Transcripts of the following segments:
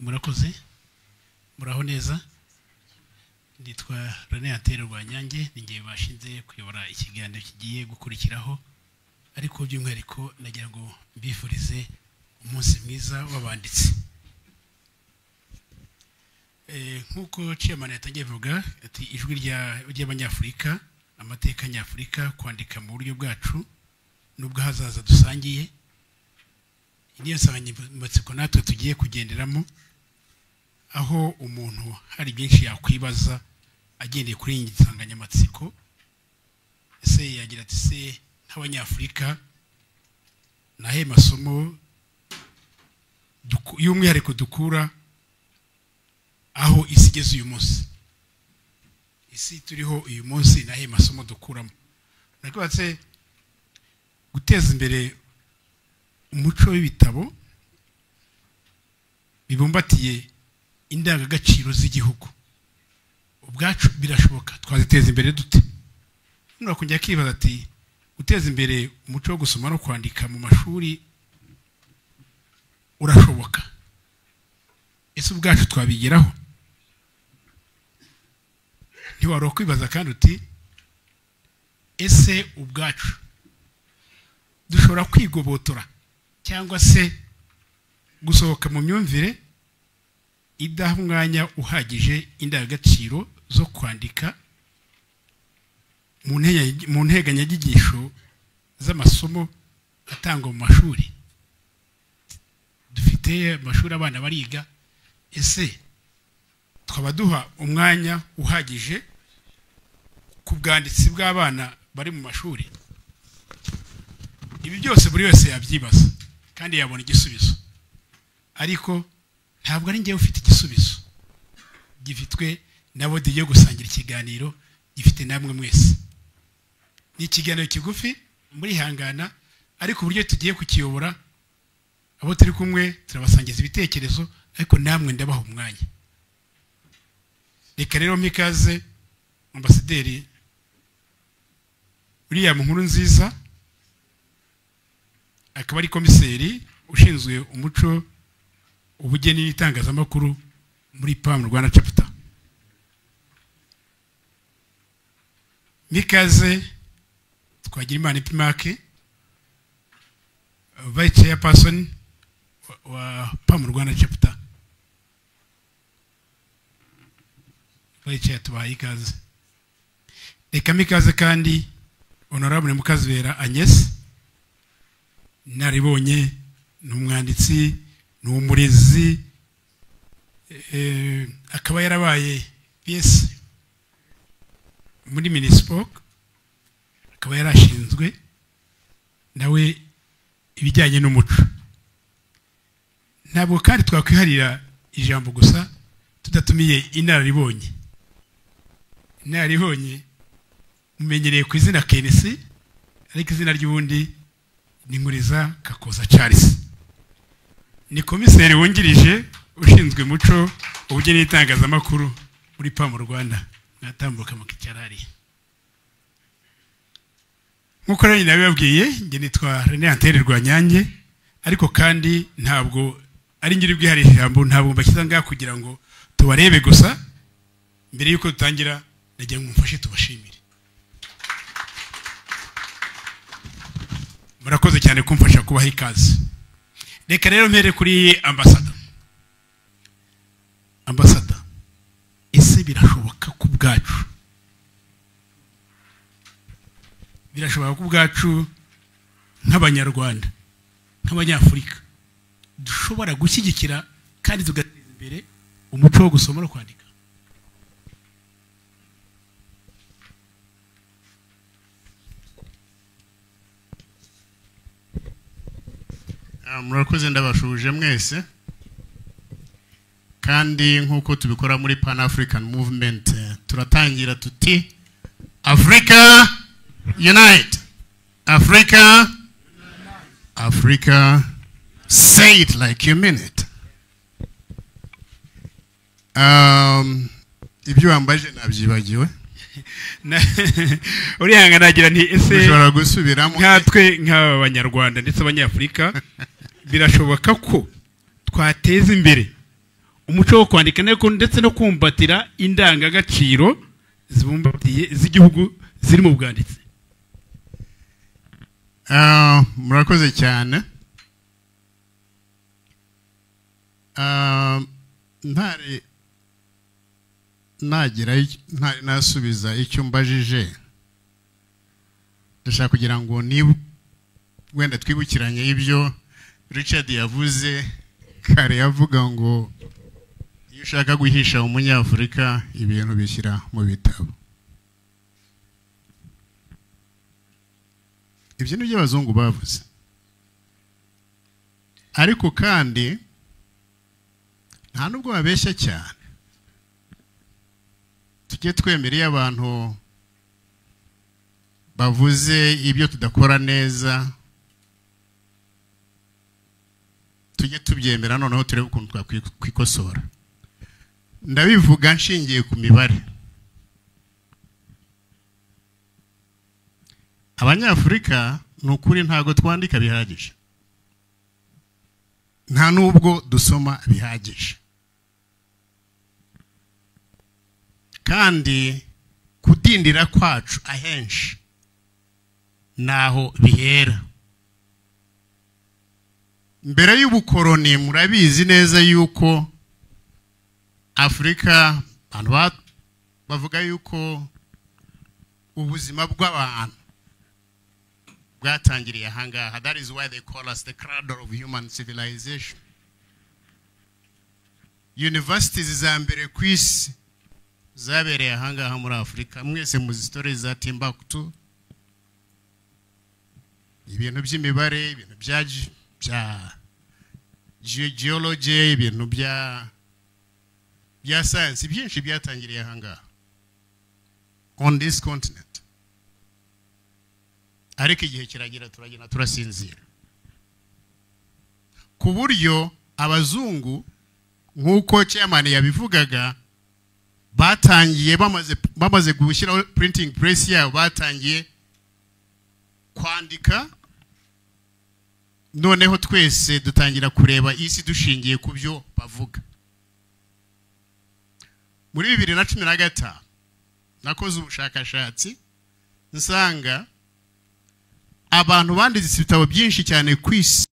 Murakoze, muraho neza. Nitwa René Antere Rwanyange, ni ngewe bashinze kuyobora ikiganiro kigiye gukurikiraho, ariko by'umwihariko nagira ngo mbifurize umunsi mwiza w'abanditsi. Nk'uko chairman yatangiye avuga ati ijwi ry'Abanyafurika, amateka nyafurika, kwandika mu buryo bwacu n'ubwo hazaza dusangiye, niyo nsanganyamatsiko natwe tugiye kugenderamo, aho umuntu hari byinshi yakwibaza agendeye kuri iyi nsanganyamatsiko. Ese yagira ati se nk'Abanyafurika nahe masomo y'umwihariko dukura aho isi igeze uyu munsi, isi turiho uyu munsi nahe masomo dukuramo? Nakubatse guteza imbere umuco w'ibitabo bibumbatiye indangagaciro z'igihugu ubwacu birashoboka, twaziteza imbere dute? Umuntu akongera akibaza ati guteza imbere umuco wo gusoma no kwandika mu mashuri urashoboka, ese ubwacu twabigeraho? Ntiwari kwibaza kandi uti ese ubwacu dushobora kwigobotora cyangwa se gusohoka mu myumvire idaha umwanya uhagije indangagaciro zo kwandika mu nteganyanyigisho z'amasomo atangwa mu mashuri? Dufite amashuri abana bariga, ese twaba duha umwanya uhagije ku bwanditsi bw'abana bari mu mashuri? Ibi byose buri wese yabyibaza kandi yabona igisubizo, ariko ntabwo ari njyewe ufite igisubizo, gifitwe nabo tugiye gusangira ikiganiro, gifite namwe mwese. Ni ikiganiro kigufi murihangana, ariko uburyo tugiye kukiyobora, abo turi kumwe turabasangiza ibitekerezo, ariko namwe ndabaha umwanya. Reka rero mikaze Ambasaderi William Nkurunziza, akaba ari komiseri ushinzwe umuco, ubugeni n'itangazamakuru muri PAM Rwanda Chapter. Mikaze Twagirimana Epimake, Vice Chairperson wa PAM Rwanda Chapter. Vice Chair, tubahaye ikaze. Reka mikaze kandi Honorable Mukazibera Agnes, naribonye, ni umwanditsi, ni umurezi, akaba yarabaye PS muri Minispoc, akaba yarashinzwe nawe ibijyanye n'umuco. Ntabwo kandi twakwiharira ijambo gusa tudatumiye inararibonye. Inararibonye mumenyereye ku izina Kenesi, ariko izina ry'ubundi ni Nkuriza Kakoza Charles. Ni komiseri wungirije ushinzwe umuco, ubugeni n'itangazamakuru muri PAM Rwanda. Natambuka mu kicarari. Nkuko rero nabibabwiye, njye nitwa René Antere Rwanyange, ariko kandi ntabwo ari ngiri bwihariye ijambo, ntabwo mbashyize ngaha kugira ngo tubarebe gusa. Mbere yuko dutangira nagira ngo mumfashe tubashimire. Murakoze cyane kumfasha kubaha ikaze. Reka rero mpere kuri ambasada. Ambasada, ese birashoboka ku bwacu? Birashoboka ku bwacu nk'Abanyarwanda, nk'Abanyafurika dushobora gushyigikira kandi tugateza imbere umuco wo gusoma no kwandika? Murakoze, ndabashuje mwese. Kandi nk'uko tubikora muri Pan African Movement, turatangira tuti Africa Unite, Africa, Africa, say it like you mean it. Ibyo wambaje nabyibagiwe. Urihangana nagira nti ese ushobora gusubiramo? Nkatwe nk'Abanyarwanda ndetse Abanyafurika birashoboka ko twateza imbere Umuco wo kwandika ndetse no kumbatira indangagaciro zibumbatiye z'igihugu ziri mu bwanditsi. Murakoze cyane. Ntari nagira ntari nasubiza icyo mbajije, ndashaka kugira ngo niba wenda twibukiranye ibyo Richard yavuze kare, yavuga ngo iyo ushaka guhisha umunyafurika ibintu bishyira mu bitabo. Ibyo ni byo abazungu bavuze, ariko kandi nta nubwo babeshya cyane. Tujye twemereye abantu bavuze ibyo tudakora neza, tujye tubyemera, noneho turebe ukuntu twakwikosora. Ndabivuga nshingiye ku mibare. Abanyafurika ni ukuri ntago twandika bihagije, nta nubwo dusoma bihagije, kandi kudindira kwacu ahenshi naho bihera. Mbere y'ubukoroni murabizi neza yuko Afurika abantu bavuga yuko ubuzima bw'abantu bwatangiriye ahangaha. That is why they call us the cradle of human civilization. Universities za mbere ku isi zabereye ahangaha muri Afurika. Mwese muzi stories za Timbuktu, ibintu by'imibare, ibintu bya geology, ibintu bya science, byinshi byatangiriye ahangaha on this continent. Ariko igihe kiragira turagenda turasinzira, ku buryo abazungu nk'uko chairman yabivugaga batangiye bamaze gushyiraho printing press yabo, batangiye kwandika, noneho twese dutangira kureba isi dushingiye ku byo bavuga. Muri 2015 nakoze ubushakashatsi nsanga abantu banditse ibitabo byinshi cyane ku isi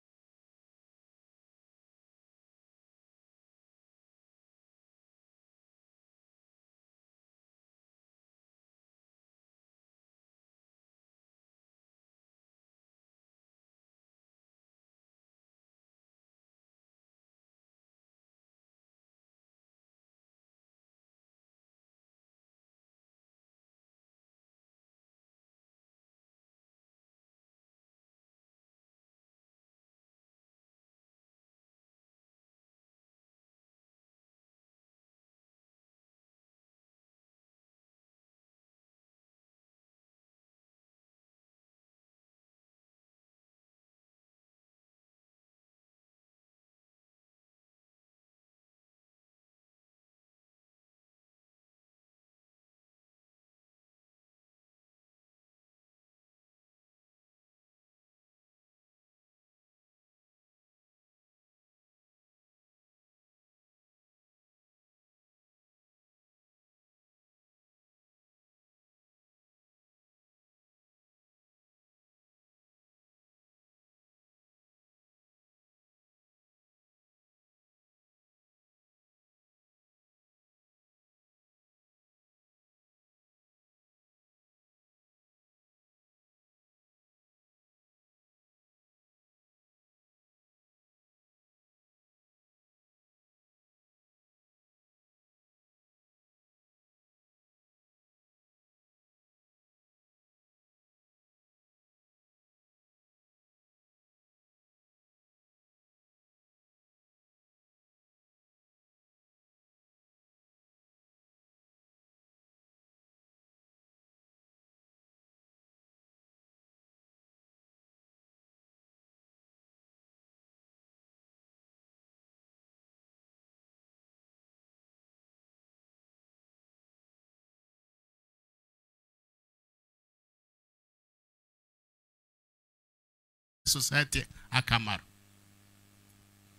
society akamaro.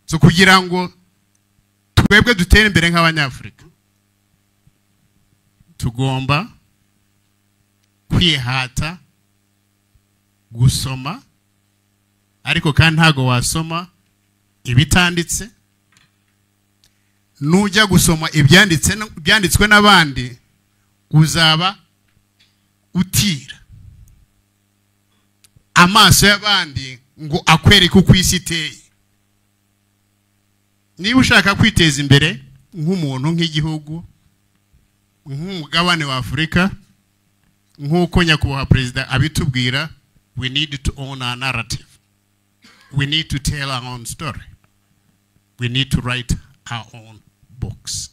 So kugira ngo twebwe dutere imbere nk'Abanyafurika, tugomba kwihata gusoma, ariko kandi ntago wasoma ibitanditse. Nujya gusoma ibyanditse byanditswe n'abandi, uzaba utira amaso y'abandi ngo akwereke uko isi iteye. Niba ushaka kwiteza imbere nk'umuntu, nk'igihugu, nk'umugabane wa Afurika, nk'uko nyakubahwa perezida abitubwira, we need to own our narrative, we need to tell our own story, we need to write our own books.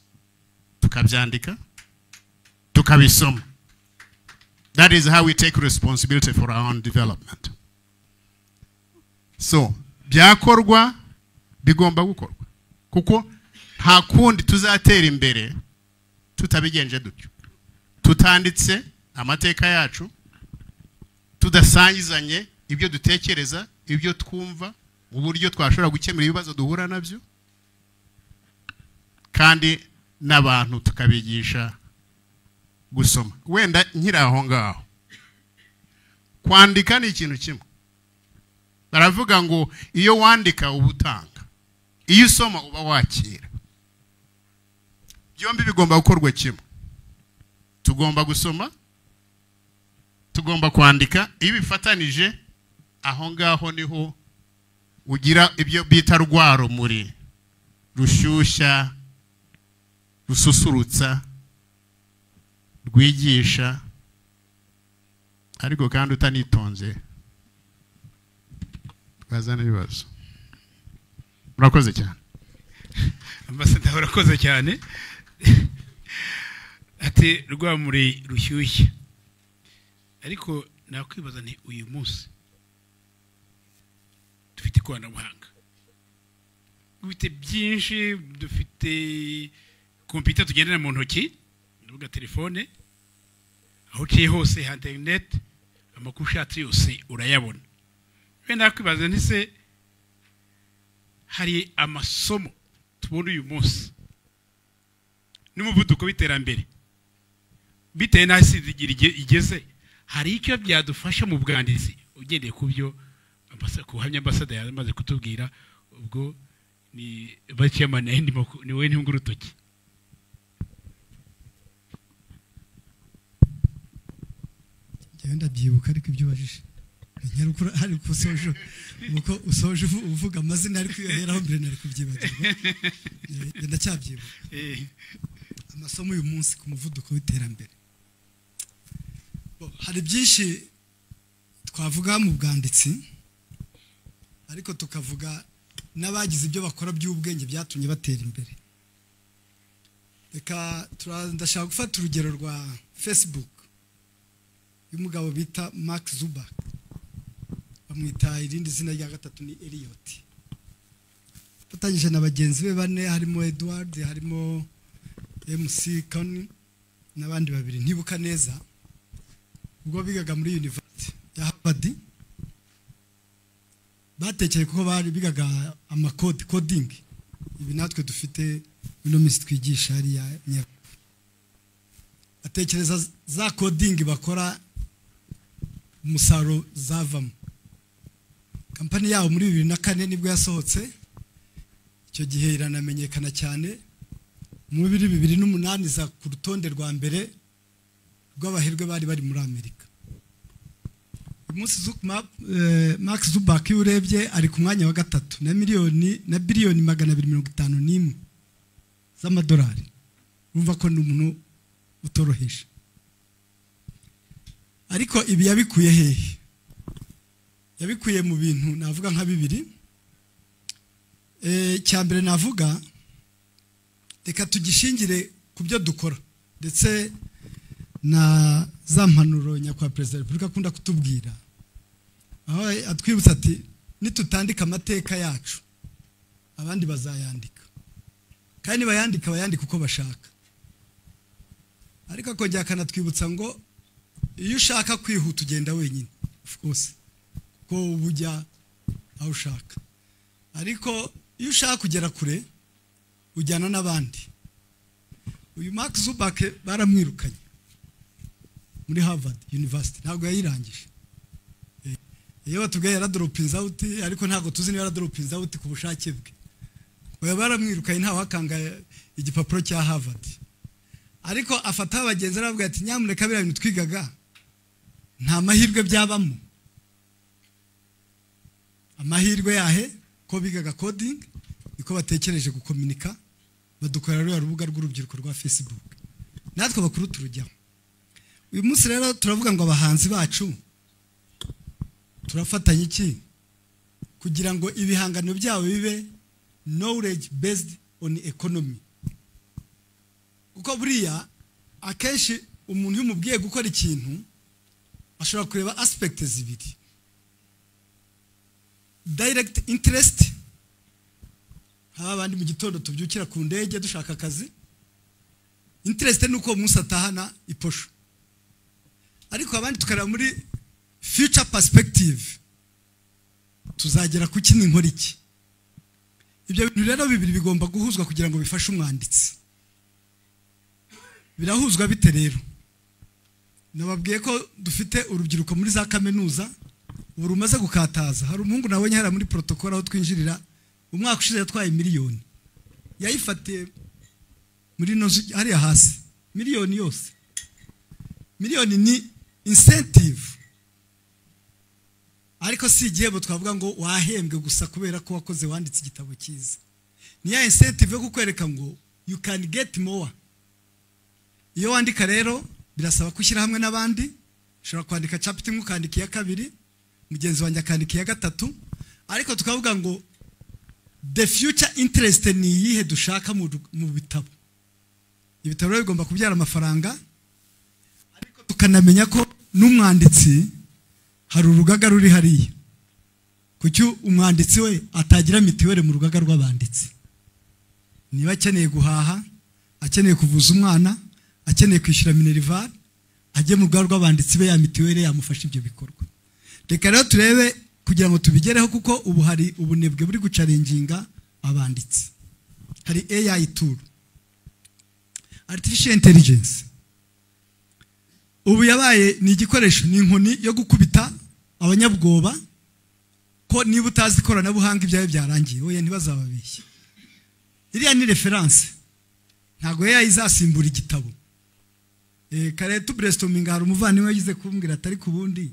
Tukabyandika, tukabisoma. That is how we take responsibility for our own development. So byakorwa, bigomba gukorwa, kuko nta kundi tuzatera imbere tutabigenje dutyo, tutanditse amateka yacu, tudasangizanye ibyo dutekereza, ibyo twumva, uburyo twashobora gukemura ibibazo duhura nabyo, kandi n'abantu tukabigisha gusoma. Wenda nkiri aho ngaho, kwandika ni ikintu kimwe. Baravuga ngo iyo wandika uba utanga, iyo usoma uba wakira. Byombi bigomba gukorwa kimwe. Tugomba gusoma, tugomba kwandika. Iyo bifatanije, aho ngaho niho ugira ibyo bita rwa rumuri rushyushya, rususurutsa, rwigisha, ariko kandi utanitonze twazana ibibazo. Murakoze cyane. Ambassador, urakoze cyane. Ati rwamuri rushyushye, ariko nakwibaza nti uyu munsi dufite ikoranabuhanga, dufite byinshi, dufite kompiyuta tugendera mu ntoki, ndavuga telefone, aho uciye hose ha interineti, amakuru ushatse yose urayabona. Wenda nakwibaza nti se hari amasomo tubona uyu munsi n'umuvuduko w'iterambere, bitewe n'aho isi igeze, hari icyo byadufasha mu bwanditsi, ugendeye ku byo ku buhamya ambassador yamaze kutubwira? Ubwo ni vice chairman, nawe ni wowe ntunga urutoki. Njyewe ndabyibuka, ariko ibyo ubajije nyarukuru, ariko usoje uko usoje uvuga amazina, ariko iyo mbere nari kubyibagirwa. Ndacyabyibuka. Amasomo uyu munsi ku muvuduko w'iterambere, hari byinshi twavuga mu bwanditsi, ariko tukavuga n'abagize ibyo bakora by'ubwenge byatumye batera imbere. Reka ndashaka gufata urugero rwa Facebook y'umugabo bita Mark Zuckerberg, bamwita irindi zina rya gatatu ni Elliot, afatanyije na bagenzi be bane, harimo Edward, harimo MC Kony n'abandi babiri ntibuka neza. Ubwo bigaga muri University ya Harvard, batekeye kuko bari bigaga amakode, coding, ibi natwe dufite ino minsi twigisha hariya. Atekereza za coding bakora, umusaruro zavamo. Kampani yabo muri 2004 nibwo yasohotse, icyo gihe iranamenyekana cyane. Mu 2008 iza ku rutonde rwa mbere rw'abaherwe bari bari muri Amerika. Uyu munsi Mark Zuckerberg, iyo urebye, ari ku mwanya wa gatatu na miliyoni na biliyoni 251 z'amadolari. Urumva ko ni umuntu utoroheje. Ariko ibi yabikuye hehe? Yabikuye mu bintu navuga nka bibiri. Icya mbere navuga, reka tugishingire ku byo dukora, ndetse na za mpanuro nyakubahwa perezida wa repubulika akunda kutubwira, aho atwibutsa ati nitutandika amateka yacu, abandi bazayandika, kandi nibayandika bayandika uko bashaka. Ariko akongera akanatwibutsa ngo iyo ushaka kwihuta ugenda wenyine, of course, kuko uba ujya aho ushaka, ariko iyo ushaka kugera kure Ujyana n'abandi. Uyu Mark Zuckerberg baramwirukanye muri Harvard University, ntabwo yayirangije. Iyo batubwiye yaradropinze out, ariko ntabwo tuzi niba yaradropinze out ku bushake bwe. Oya, baramwirukanye, nta wakanga igipapuro cya Harvard. Ariko afata abagenzi aravuga ati: "Nyamuneka, biriya bintu twigaga nta mahirwe byabamo." Amahirwe yahe? Ko bigaga coding, niko batekereje gukominika, badukorera ruriya rubuga rw'urubyiruko rwa Facebook, natwe bakuru turujyaho. Uyu munsi rero turavuga ngo abahanzi bacu turafatanya iki kugira ngo ibihangano byabo bibe knowledge based on economy? Kuko buriya akenshi umuntu iyo umubwiye gukora ikintu ashobora kureba aspect zibiri: direct interest, haba abandi mu gitondo tubyukira ku ndege dushaka akazi, interest ni uko uwo munsi atahana iposho, ariko abandi tukareba muri future perspective, tuzagera ku ki ninkora iki? Ibyo bintu rero bibiri bigomba guhuzwa kugira ngo bifashe umwanditsi. Birahuzwa bite rero? Nababwiye ko dufite urubyiruko muri za kaminuza ubu rumaze gukataza. Hari umuhungu nabonye hariya muri protocole aho twinjirira, umwaka ushize yatwaye miliyoni, yayifatiye muri ino nzu hariya hasi, miliyoni yose. Miliyoni ni incentive, ariko si igihembo twavuga ngo wahembwe gusa kubera ko wakoze, wanditse igitabo cyiza. Ni ya incentive yo kukwereka ngo you can get more. Iyo wandika rero birasaba gushyira hamwe n'abandi. Ushobora kwandika chapter imwe, ukandika iya kabiri, mugenzi wanjye akandika iya gatatu, ariko tukavuga ngo the future interest ni iyihe dushaka mu bitabo? Ibitabo rero bigomba kubyara amafaranga, ariko tukanamenya ko n'umwanditsi hari urugaga ruri hariya. Kuki umwanditsi we atagira mituweli mu rugaga rw'abanditsi? Niba akeneye guhaha, akeneye kuvuza umwana, akeneye kwishyura minerval, ajye mu rugaga rw'abanditsi be, ya mituweli yamufasha ibyo bikorwa. Reka rero turebe kugira ngo tubigereho, kuko ubu hari ubunebwe buri guchallenginga abanditsi. Hari AI tool, artificial intelligence, ubu yabaye ni igikoresho, ni inkoni yo gukubita abanyabwoba ko niba utazi ikoranabuhanga ibyawe byarangiye. Oya, ntibazababeshye, iriya ni reference, ntabwo AI izasimbura igitabo. Kare tubrainstorminga, hari umuvandimwe yagize kumbwira atari ku bundi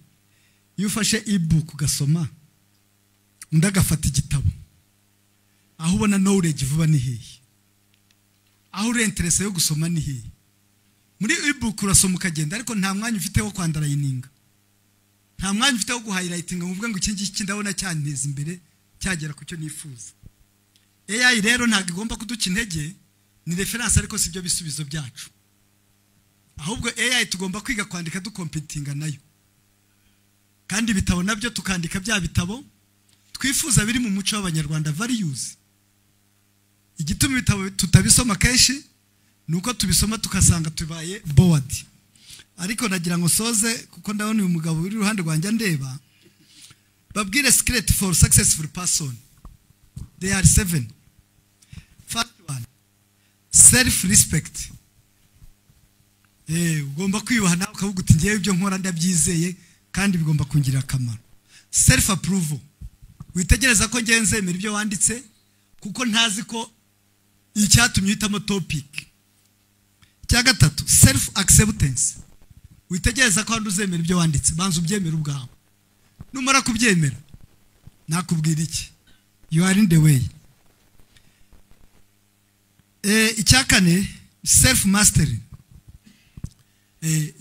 iyo ufashe ebook ugasoma, undi agafata igitabo, aho ubona knowledge vuba ni hehe? Aho uri interest yo gusoma ni hehe? Muri ebook urasoma ukagenda, ariko nta mwanya ufite wo kwunderlininga, nta mwanya ufite wo guhighlightinga ngo uvuge ngo iki ngiki ndabona cyanteza imbere, cyagera ku cyo nifuza. AI rero ntabwo igomba kuduca intege, ni reference ariko si byo bisubizo byacu. Ahubwo AI tugomba kwiga kwandika ducompetinga nayo, kandi ibitabo nabyo tukandika bya bitabo twifuza biri mu muco w'Abanyarwanda, values. Igituma ibitabo tutabisoma kenshi ni uko tubisoma tugasanga tubaye bored. Ariko nagira ngo soze, kuko ndabona uyu mugabo uri iruhande rwanjye andeba, babwire secret for successful person. They are seven. First one, self respect. Ugomba kwiyubaha nawe ukavuga uti: "Ngewe ibyo nkora ndabyizeye kandi bigomba kungirira akamaro." Self approval, witegereza ko ngewe nzemera ibyo wanditse kuko ntazi ko icyatumye uhitamo topic. Icya gatatu, self acceptance, witegereza ko handi uzemera ibyo wanditse, banza ubyemere ubwawe. Numara kubyemera, nakubwira iki, you are in the way. Icya kane, self mastery.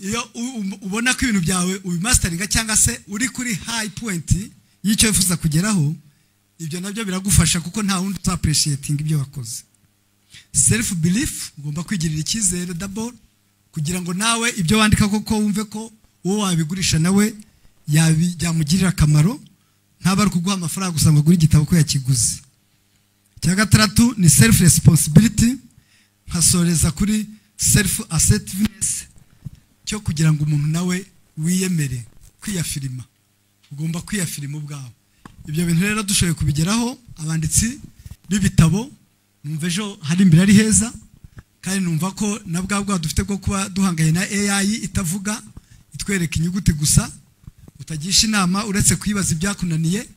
Iyo ubona ko ibintu byawe ubimasteringa cyangwa se uri kuri high point y'icyo wifuza kugeraho, ibyo nabyo biragufasha kuko nta wundi uzaappreciatinga ibyo wakoze. Self belief, ugomba kwigirira icyizere double kugira ngo nawe ibyo wandika koko wumve ko uwo wabigurisha nawe byamugirira akamaro, ntaba ari kuguha amafaranga gusa ngo agure igitabo ko yakiguze. Icya gatandatu ni self responsibility. Nkasoreza kuri self assertiveness, cyo kugira ngo umuntu nawe wiyemere, kwiyaffirma, ugomba kwiyaffirma ubwawe. Ibyo bintu rero dushoboye kubigeraho, abanditsi b'ibitabo. Numva ejo hari imbere ari heza, kandi numva ko na bwa bwa dufite bwo kuba duhanganye na AI itavuga, itwereka inyuguti gusa, utagisha inama uretse kwibaza ibyakunaniye.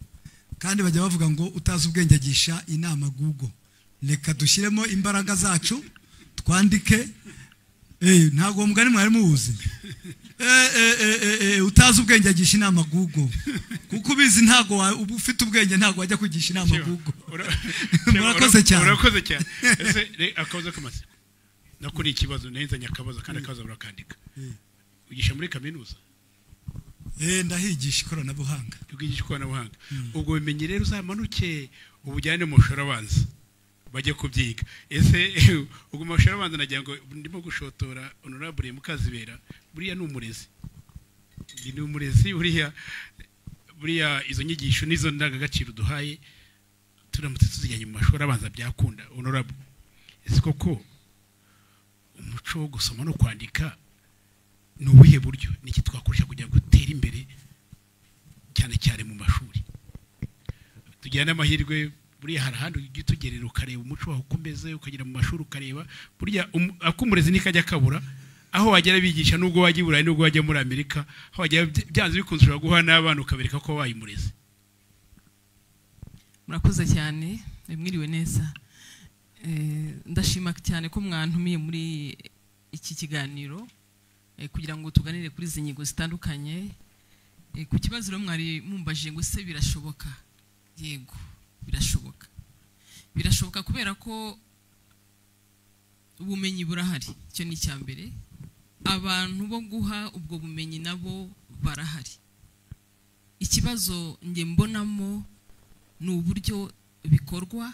Kandi bajya bavuga ngo utazi ubwenge agisha inama Google. Reka dushyiremo imbaraga zacu twandike. Ntabwo uwo mugani mwari muwuzi. Utazi ubwenge agisha inama Google, kuko ubizi ntabwo uba ufite ubwenge, ntabwo wajya kugisha inama Google. Murakoze cyane. Murakoze cyane. Ese akabazo k'amatsiko nako ni ikibazo, nahenzanye akabazo kandi akabazo burakandika. Ugisha muri kaminuza? Ndahigisha ikoranabuhanga. Ugigisha ikoranabuhanga. Ubwo bimenye rero uzamanuke ubujyane mu mashuri abanza bajye kubyiga. Ese ubwo mu mashuri abanza nagira ngo ndimo gushotora Honorable Mukazibera, buriya ni umurezi. Ni umurezi buriya izo nyigisho nizo ndangagaciro duhaye turamutse tuzijyanye mu mashuri abanza byakunda. Honorable, ese koko umuco wo gusoma no kwandika ni ubuhe buryo niki twakoresha kugira ngo dutere imbere cyane cyane mu mashuri? Tugira n'amahirwe buriya hari ahandi ujya utugerera ukareba umuco wawe uko umeze, ukagera mu mashuri ukareba buriya akumurezi ntikajya kabura aho wagera bigisha, nubwo wajya i Burayi nubwo wajya muri Amerika, aho wagera byanze bikunze ushobora guha n'abana ukabereka ko wabaye umurezi. Murakoze cyane, mwiriwe neza. Ndashima cyane ko mwantumiye muri iki kiganiro kugira ngo tuganire kuri izi ngingo zitandukanye. Ku kibazo rero mwari mumbajije ngo se birashoboka? Yego, birashoboka. Birashoboka kubera ko ubumenyi burahari, icyo ni icya mbere. Abantu bo guha ubwo bumenyi nabo barahari. Ikibazo nge mbonamo ni uburyo bikorwa,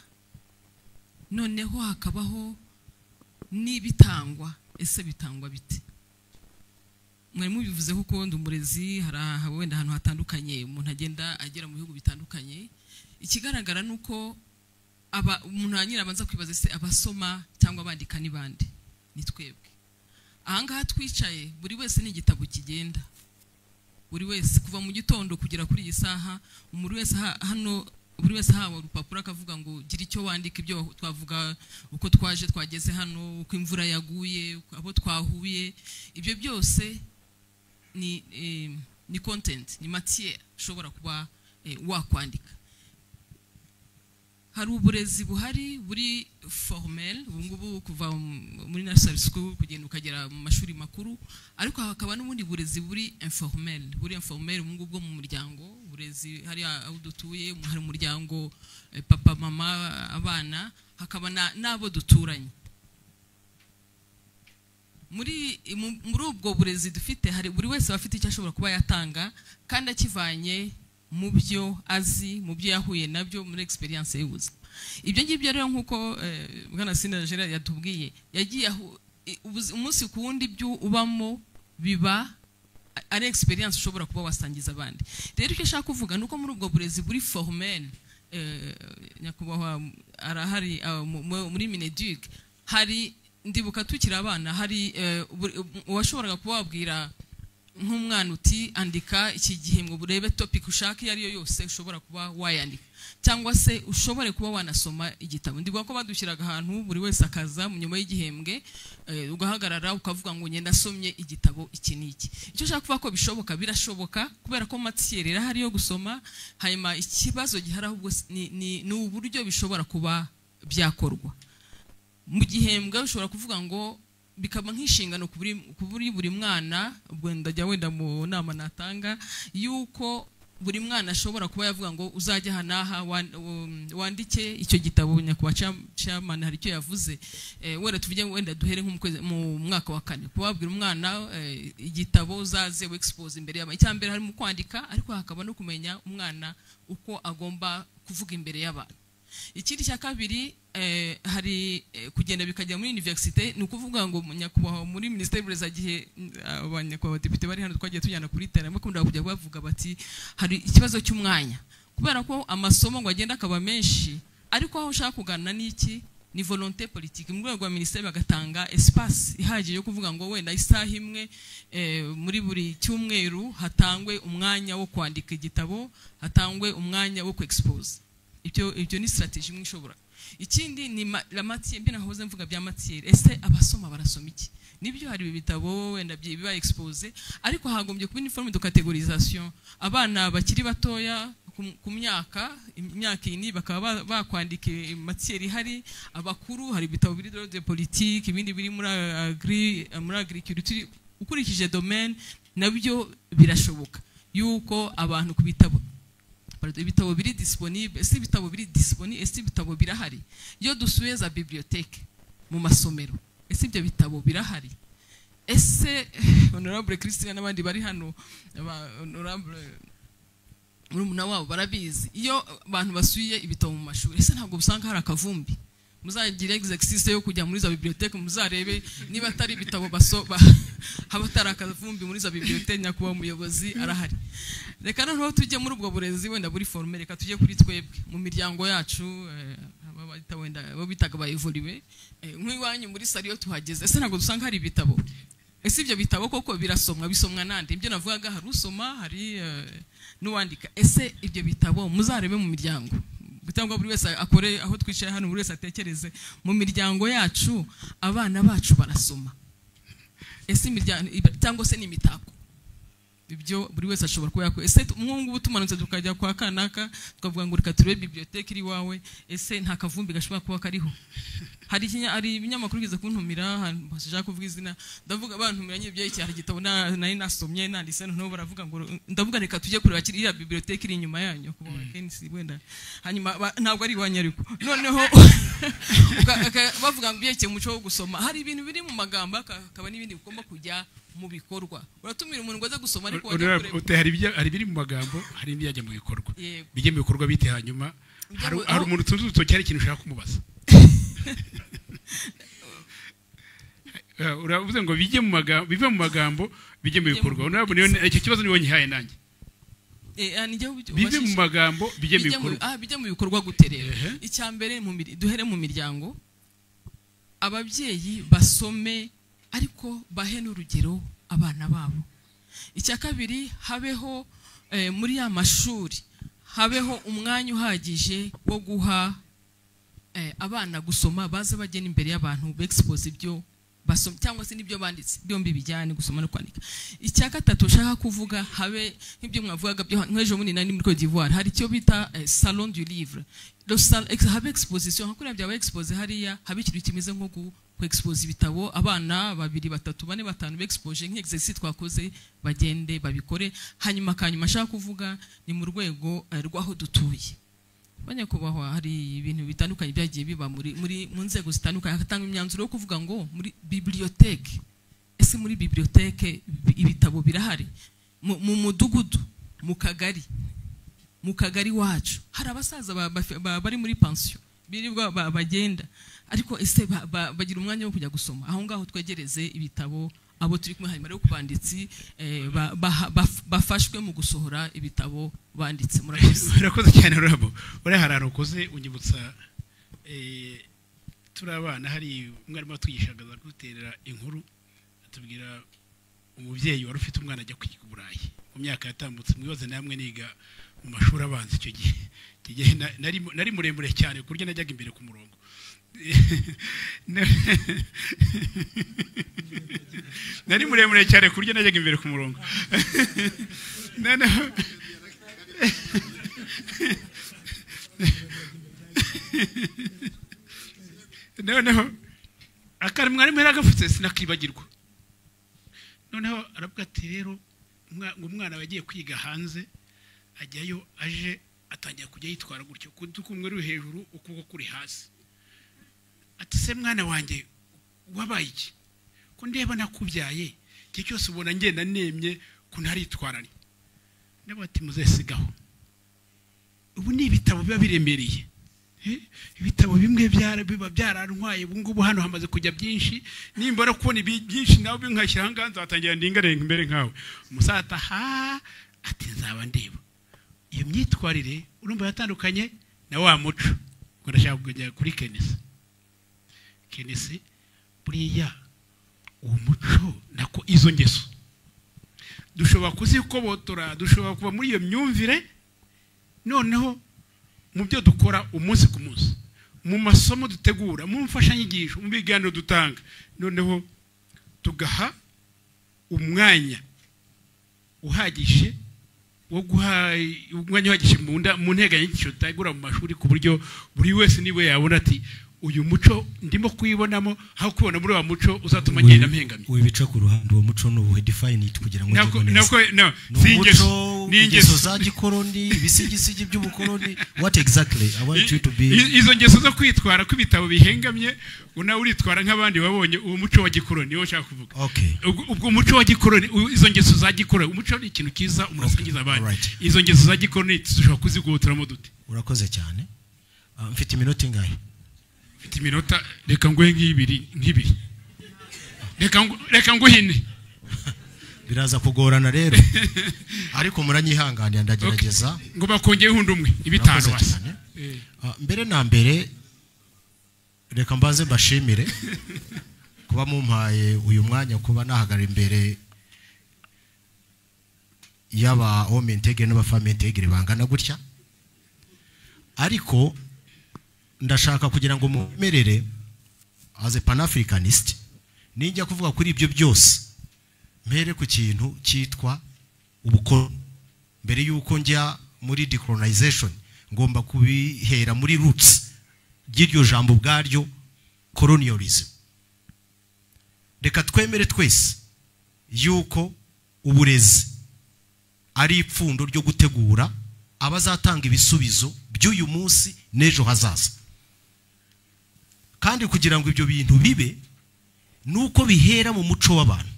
noneho hakabaho n'ibitangwa. Ese bitangwa bite? Mwari mubivuze kuko ndi umurezi, hari wenda ahantu hatandukanye umuntu agenda agera mu bihugu bitandukanye. Ikigaragara ni uko umuntu nyine abanza kwibaza se abasoma cyangwa abandika ni bande? Ni twebwe. Ahangaha twicaye buri wese ni igitabo kigenda, buri wese kuva mu gitondo kugera kuri iyi saha, umuntu wese hano buri wese hawe urupapuro akavuga ngo gira icyo wandika, ibyo twavuga, uko twaje twageze hano, uko imvura yaguye, abo twahuye, ibyo byose ni content, ni matière ushobora kuba wakwandika. Hari uburezi buhari buri formel ubu ngubu kuva muri nursery school kugenda ukagera mu mashuri makuru, ariko hakaba n'ubundi burezi buri informel, buri informel ubu ngubu bwo mu muryango. Uburezi hari aho dutuye, hari umuryango, papa, mama, abana, hakaba n'abo duturanye. Muri ubwo burezi dufite hari buri wese afite icyo ashobora kuba yatanga kandi akivanye mu byo azi, mu byo yahuye nabyo muri experience y'ubuzima. Ibyo ngibyo rero nkuko Bwana Sina Gerard yatubwiye, yagiye umunsi ku wundi ibyo ubamo biba ari experience ushobora kuba wasangiza abandi. Rero icyo ashaka kuvuga nuko muri ubwo burezi buri formel, nyakubahwa arahari muri Mineduc, hari ndibuka tukiri abana hari uwashoboraga kuba wabwira nk'umwana uti andika iki gihembwe urebe topic ushaka iyo ariyo yose ushobora kuba wayandika, cyangwa se ushobore kuba wanasoma igitabo. Ndibuka ko badushyiraga ahantu buri wese akaza nyuma y'igihembwe, ugahagarara ukavuga ngo ngenda nasomye igitabo iki n'iki. Icyo ushaka kuvuga ko bishoboka, birashoboka kubera ko matière irahari yo gusoma. Hanyuma ikibazo gihari ahubwo ni uburyo bishobora kuba byakorwa mu gihembwe. Ushobora kuvuga ngo bikaba nk'inshingano kuri buri mwana, ubwo ndajya wenda mu nama natanga yuko buri mwana ashobora kuba yavuga ngo uzajya aha n'aha wandike icyo gitabo. Nyakubahwa chairman hari icyo yavuze, wenda tuvuge wenda duhere nko mu mwaka wa kane kubabwira umwana igitabo uzaze expose imbere y'abantu. Icya mbere harimo kwandika, ariko hakaba no kumenya umwana uko agomba kuvuga imbere y'abantu. Ikindi cya kabiri, hari kugenda bikajya muri université, ni ukuvuga ngo nyakubahwa muri ministère y'uburezi gihe abanyakubahwa depite bari hano twagiye tujyana kuri terrain, bakunda kujya bavuga bati hari ikibazo cy'umwanya kubera ko amasomo ngo agenda akaba menshi. Ariko aho ushaka kugana n'iki ni volonté politique mu rwego rwa ministère, bagatanga espace ihagije yo kuvuga ngo wenda isaha imwe muri buri cyumweru hatangwe umwanya wo kwandika igitabo, hatangwe umwanya wo ku expose. Ibyo ni strategy imwe ishobora. Ikindi ni la matière, mbi nahoze mvuga bya matière. Ese abasoma barasoma iki? Nibyo, hari ibitabo wenda biba exposé, ariko hagombye kuba une forme de catégorisation. Abana bakiri batoya ku myaka, imyaka iyi, bakaba bakwandika matière ihari. Abakuru, hari ibitabo biri de politique, ibindi biri muri agri, muri agriculture, ukurikije domaine. Nabyo birashoboka yuko abantu ku bitabo, pardon, ibitabo biri disponible. Ese ibitabo biri disponible? Ese ibitabo birahari? Iyo dusuye za bibliothèque mu masomero, ese ibyo bitabo birahari? Ese honorable Christian n'abandi bari hano, honorable murumuna wabo, barabizi, iyo abantu basuye ibitabo mu mashuri, ese ntabwo usanga hari akavumbi? Muzagire exercice yo kujya muri za bibliothèque, muzarebe niba atari ibitabo baso haba atari akavumbi muri za bibliothèque. Nyakubahwa umuyobozi arahari. Reka noneho tujye muri ubwo burezi wenda buri formel. Reka tujye kuri twebwe mu miryango yacu, abo bita wenda, abo bitaga ba évolués, nk'iwanyu muri salle, iyo tuhageze, ese ntabwo dusanga hari ibitabo? Ese ibyo bitabo koko birasomwa? Bisomwa nande? Ibyo navugaga, hari usoma, hari n'uwandika. Ese ibyo bitabo, muzarebe mu miryango, cyangwa buri wese akore aho twicaye hano, buri wese atekereze, mu miryango yacu abana bacu barasoma? Ese imiryango, cyangwa se ni imitako? Ibyo buri wese ashobora kuba yakora. Ese nk'ubu ngubu tumanutse tukajya kwa kanaka, tukavuga ngo reka turebe bibliothèque iri iwawe, ese nta kavumbi gashobora kuba kariho? Hari ibinyamakuru bigeze kuntumira ahantu bashaka kuvuga izina, ndavuga bantumira nyine ibyerekeye, hari igitabo nari nasomye nanditse, noneho baravuga ngo, ndavuga reka tujye kureba iriya bibliothèque iri inyuma yanyu, kuba kenshi wenda hanyuma ntabwo ari iwanyu, ariko noneho bavuga ngo ibyerekeye umuco wo gusoma, hari ibintu biri mu magambo, hakaba n'ibindi bigomba kujya mu bikorwa. Uratumira umuntu ngo aze gusoma, ariko wajya Honorable, kureba ute hari ibiri mu magambo, hari n'ibyajya mu bikorwa. Yego. Bijye mu bikorwa bite? Hanyuma Bijya hari umuntu utunze urutoki, hari ikintu ushaka kumubaza. Uravuze ngo bijye mu magambo, bive mu magambo bijye mu Bijye mu bikorwa. Honorable, niyo icyo kibazo niwo nyihaye nanjye. Ni jyewe Bive mu ubashije. magambo bijye mu Bijye mu bikorwa. Bijye mu bikorwa gute rero? Icya mbere, duhere mu miryango. Ababyeyi basome, ariko bahe n'urugero abana babo. Icya kabiri, habeho muri ya mashuri, habeho umwanya uhagije wo guha abana gusoma, baze bagena imbere y'abantu, bexpose ibyo basoma cyangwa se n'ibyo banditse, byombi bijyane, gusoma no kwandika. Icya gatatu ushaka kuvuga, habe nk'ibyo mwavugaga byo nk'ejo bundi nari muri Cote d'Ivoire, hari icyo bita salon du livre. Habe exposition nka kuriya byaba expose hariya, habe ikintu kimeze nko ku expose ibitabo, abana babiri, batatu, bane, batanu bexpose nk'exercice twakoze, bagende babikore. Hanyuma kanyuma ashaka kuvuga ni mu rwego rw'aho dutuye. Banyakubahwa, hari ibintu bitandukanye byagiye biba muri mu nzego zitandukanye, hagatangwa imyanzuro yo kuvuga ngo muri bibliothèque, ese muri bibliothèque ibitabo birahari? Mu mudugudu, mu kagari wacu hari abasaza bari muri pension, birirwa bagenda, ariko ese bagira umwanya wo kujya gusoma? Aho ngaho twegereze ibitabo abo turi kumwe. Hanyuma rero ku banditsi, bafashwe mu gusohora ibitabo banditse. Murakoze. Urakoze cyane, Rurabo. Uriya hari ahantu ukoze unyibutsa, turi abana hari umwarimu watwigishaga guterera inkuru, atubwira umubyeyi wari ufite umwana ajya kwiga i Burayi mu myaka yatambutse. Mwibaze namwe, niga mu mashuri abanza icyo gihe. Icyo gihe nari muremure cyane ku buryo najyaga imbere ku murongo. Nari muremure cyane ku buryo najyaga imbere ku murongo. Noneho akantu mwarimu yari agafutse sinakibagirwa. Noneho aravuga ati rero ngo umwana wagiye kwiga hanze, ajyayo, aje atangira kujya yitwara gutyo, ukuguru kumwe ruri hejuru, ukuboko kuri hasi. Ati: "Se mwana wanjye, wabaye iki ko ndeba nakubyaye igihe cyose ubona ngenda nemye, ko ntaritwaranye?" Ndavuga ati: "Muzesigaho, ubu ni ibitabo biba biremereye. Ibitabo bimwe biba byarantwaye. Ubu ngubu hano hamaze kujya byinshi. Nimbara kubona ibi byinshi nawe binkashyira aha ngaha, nzatangira ndingarire imbere nkawe." Umusaza ha ati: "Nzaba ndeba." Iyo myitwarire urumva yatandukanye na wa muco. Ngo ndashaka kujya kuri Kenesi. Kenesi, buriya uwo muco, nako izo ngeso dushobora kuzikobotora, dushobora kuva muri iyo myumvire, noneho mu byo dukora umunsi ku munsi. mu masomo dutegura, mu mfashanyigisho, mu biganiro dutanga, noneho tugaha umwanya uhagije wo guha umwanya uhagije mu nteganyanyigisho dutegura mu mashuri, ku buryo buri wese niwe yabona ati uyu muco ndimo kuyibonamo, aho kubona muri wa muco uzatuma ngenda mpengamye. Wibica ku ruhande, uwo muco ni ubuhe? Define it kugira ngo Nako ngende neza. No, Ni si ingeso, umuco, ni ingeso ingeso. za gikoroni, ibisigisigi by'ubukoroni. What exactly? I want you to be Izo ngeso zo kwitwara ko ibitabo bihengamye, nawe uritwara nk'abandi wabonye uwo muco wa gikoroni, niwo nshaka kuvuga. Okay. Ubwo umuco wa gikoroni, izo ngeso za gikoroni, umuco ni ikintu cyiza umuntu asangiza abandi. Alright. Izo ngeso za gikoroni dushobora kuzigobotoramo dute? Urakoze cyane. Mfite iminota ingahe? Mfite iminota, reka nguhe nk'ibiri. Reka nguhine. Biraza kugorana rero, ariko muranyihanganira ndagerageza. Okay. Ngo bakongeyeho undi umwe, ibitanu Urakoze basi. cyane. Mbere na mbere reka mbanze mbashimire kuba mumpaye uyu mwanya, kuba nahagarara imbere y'aba homme integre n'aba femme integre bangana gutya. Ariko ndashaka kugira ngo mumerere as a pan-africanist, ninjya kuvuga kuri ibyo byose mpere ku kintu cyitwa ubukoloni. Mbere yuko njya muri decolonization ngomba kubihera muri roots ry'iryo jambo ubwaryo, colonialism. Reka twemere twese yuko uburezi ari ipfundo ryo gutegura abazatanga ibisubizo by'uyu munsi n'ejo hazaza. Kandi kugira ngo ibyo bintu bibe nuko bihera mu muco w'abantu.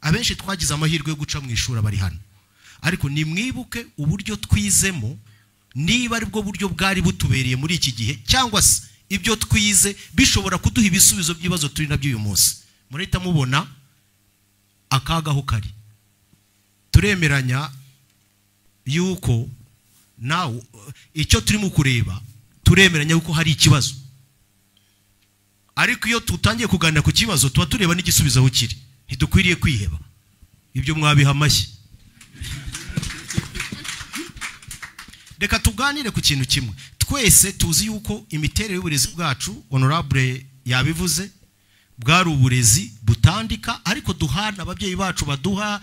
Abenshi twagize amahirwe yo guca mu ishuri abari hano, ariko nimwibuke uburyo twizemo, niba ari bwo buryo bwari butubereye muri iki gihe, cyangwa se ibyo twize bishobora kuduha ibisubizo by'ibibazo turi nabyo uyu munsi. Murahita mubona akaga aho kari. Turemeranya yuko nawe icyo turimo kureba, turemeranya yuko hari ikibazo, ariko iyo tutangiye kuganira ku kibazo tuba tureba n'igisubizo aho kiri. Ntidukwiriye kwiheba. Ibyo mwabiha amashyi. Reka tuganire ku kintu kimwe. Twese tuzi yuko imiterere y'uburezi bwacu, honorable yabivuze, bwari uburezi butandika, ariko duhana ababyeyi bacu baduha,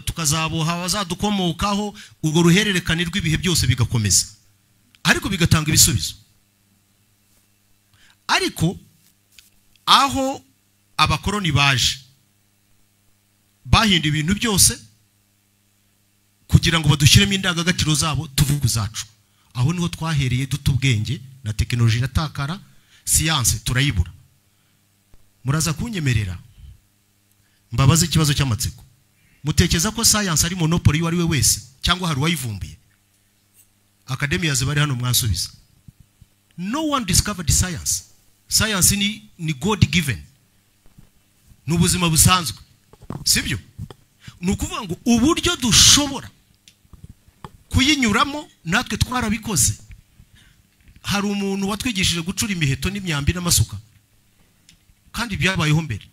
tukazaboha abazadukomokaho, urwo ruhererekane rw'ibihe byose bigakomeza, ariko bigatanga ibisubizo. Ariko aho abakoroni baje bahinda ibintu byose kugira ngo badushyiremo indangagaciro zabo, tuvuge zacu. Aho niho twahereye duta ubwenge, na tekinoloji iratakara, siyanse turayibura. Muraza kunyemerera mbabaze ikibazo cy'amatsiko. Mutekereza ko science ari monopoly y'uwo ari we wese, cyangwa hari uwayivumbuye? Academia bari hano mwansubiza. No one discovered science. Science ni God given, ni ubuzima busanzwe, sibyo? Ni ukuvuga ngo uburyo dushobora kuyinyuramo natwe twarabikoze. Hari umuntu watwigishije gucura imiheto n'imyambi n'amasuka, kandi byabayeho mbere.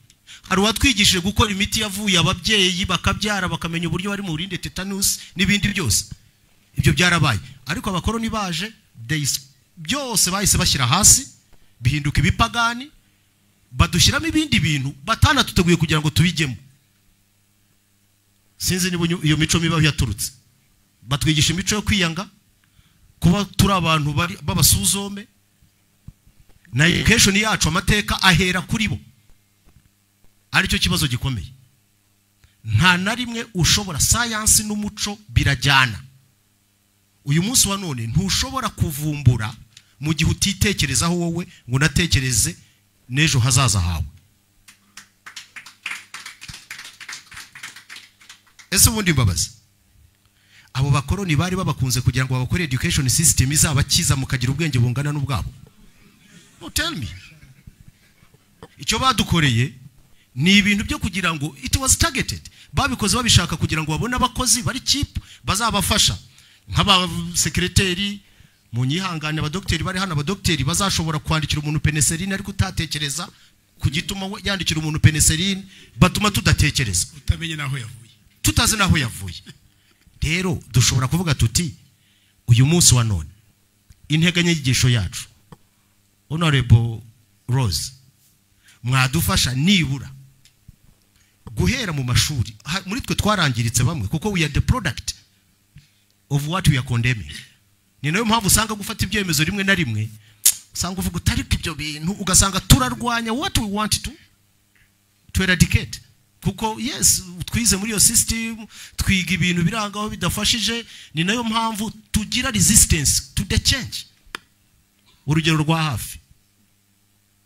Hari uwatwigishije gukora imiti yavuye ababyeyi bakabyara bakamenya uburyo bari mu burinde tetanus n'ibindi byose. Ibyo byarabaye. Ariko abakoroni baje, byose bahise bashyira hasi, bihinduka ibipagani, badushyiramo ibindi bintu batanatuteguye kugira ngo tubijyemo. Sinzi niba iyo mico mibi aho yaturutse. Batwigisha imico yo kwiyanga, kuba turi abantu b'abasuzome, na education yacu amateka ahera kuri bo. Aricyo kibazo gikomeye. Nta na rimwe ushobora, science n'umuco birajyana. Uyu munsi wa none ntushobora kuvumbura mu gihe utitekerezaho wowe ngo unatekereze n'ejo hazaza hawe. Ese ubundi mbabazi, abo bakoroni bari babakunze kugira ngo babakore education system izabakiza mukagira ubwenge bungana n'ubwabo? No, tell me. Icyo badukoreye ni ibintu byo kugira ngo, it was targeted. Babikoze babishaka kugira ngo babone abakozi bari cheap bazabafasha, nk'abasekreteri mu nyihangane, abadokiteri bari hano, abadokiteri bazashobora kwandikira umuntu penicilline ariko utatekereza ku gituma yandikira umuntu penicilline, batuma tudatekereza, utamenye naho yavuye, tutazi naho yavuye. Rero dushobora kuvuga tuti uyu munsi wa none Integanyanyigisho yacu, Honorable Rose, mwadufasha nibura guhera mu mashuri. Muri twe twarangiritse bamwe, kuko we are the product of what we are condemning. Ni nayo mpamvu usanga gufata ibyemezo rimwe na rimwe usanga uvuga utariko ibyo bintu, ugasanga turarwanya what we want to eradicate, kuko yes, twize muri iyo system, twiga ibintu birangaho bidafashije. Ni nayo mpamvu tugira resistance to the change. Urugero rwa hafi,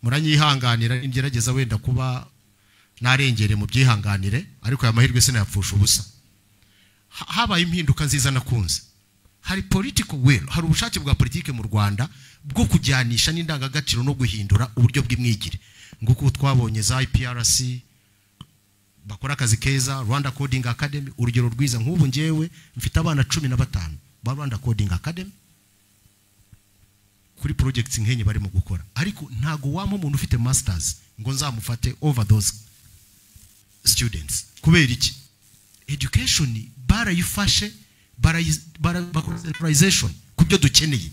muranyihanganira ingerageza wenda kuba narengere mu byihanganire, ariko aya mahirwe sinayapfusha ubusa. Habaye impinduka nziza nakunze. Hari political will, hari ubushake bwa politike mu Rwanda bwo kujyanisha n'indangagaciro no guhindura uburyo bw'imyigire. Nguko twabonye za IPRC bakora akazi keza, Rwanda Coding Academy urugero rwiza. Nk'ubu ngewe mfite abana 15 ba Rwanda Coding Academy kuri projects nkenye barimo gukora, ariko ntago wampa umuntu ufite masters ngo nzamufate over those students. Kubera iki? Education barayifashe, centralization ku byo dukeneye,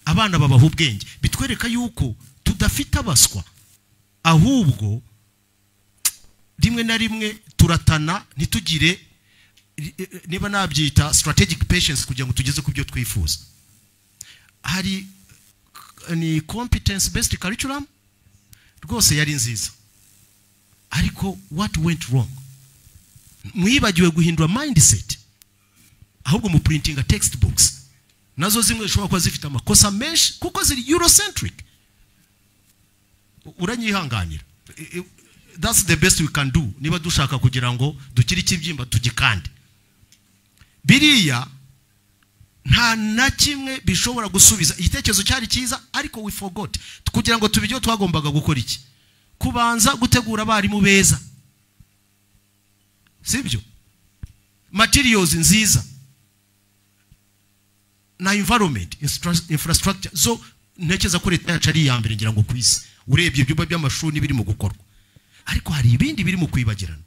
abana babaha ubwenge. Bitwereka yuko tudafite abaswa, ahubwo rimwe na rimwe turatana ntitugire, niba nabyita strategic patience, kugira ngo tugeze ku byo twifuza. Hari ni competence based curriculum rwose yari nziza, ariko what went wrong? Mwibagiwe guhindura mindset, ahubwo mu printinga textbooks nazo zimwe zishobora kuba zifite amakosa menshi kuko ziri eurocentric. Uranyihanganira, that's the best we can do niba dushaka kugira ngo dukire ikibyimba tugikande. Biriya nta na kimwe bishobora gusubiza. Igitekerezo cyari cyiza, ariko we forgot. Kugira ngo tubijye twagombaga gukora iki? Kubanza gutegura abarimu beza, sibyo? Materials nziza na environment, infrastructure. Zo ntekereza ko leta yacu ari iya mbere ngira ngo ku isi, urebye ibyumba by'amashuri biri mu gukorwa, ariko hari ibindi biri mu kwibagirana.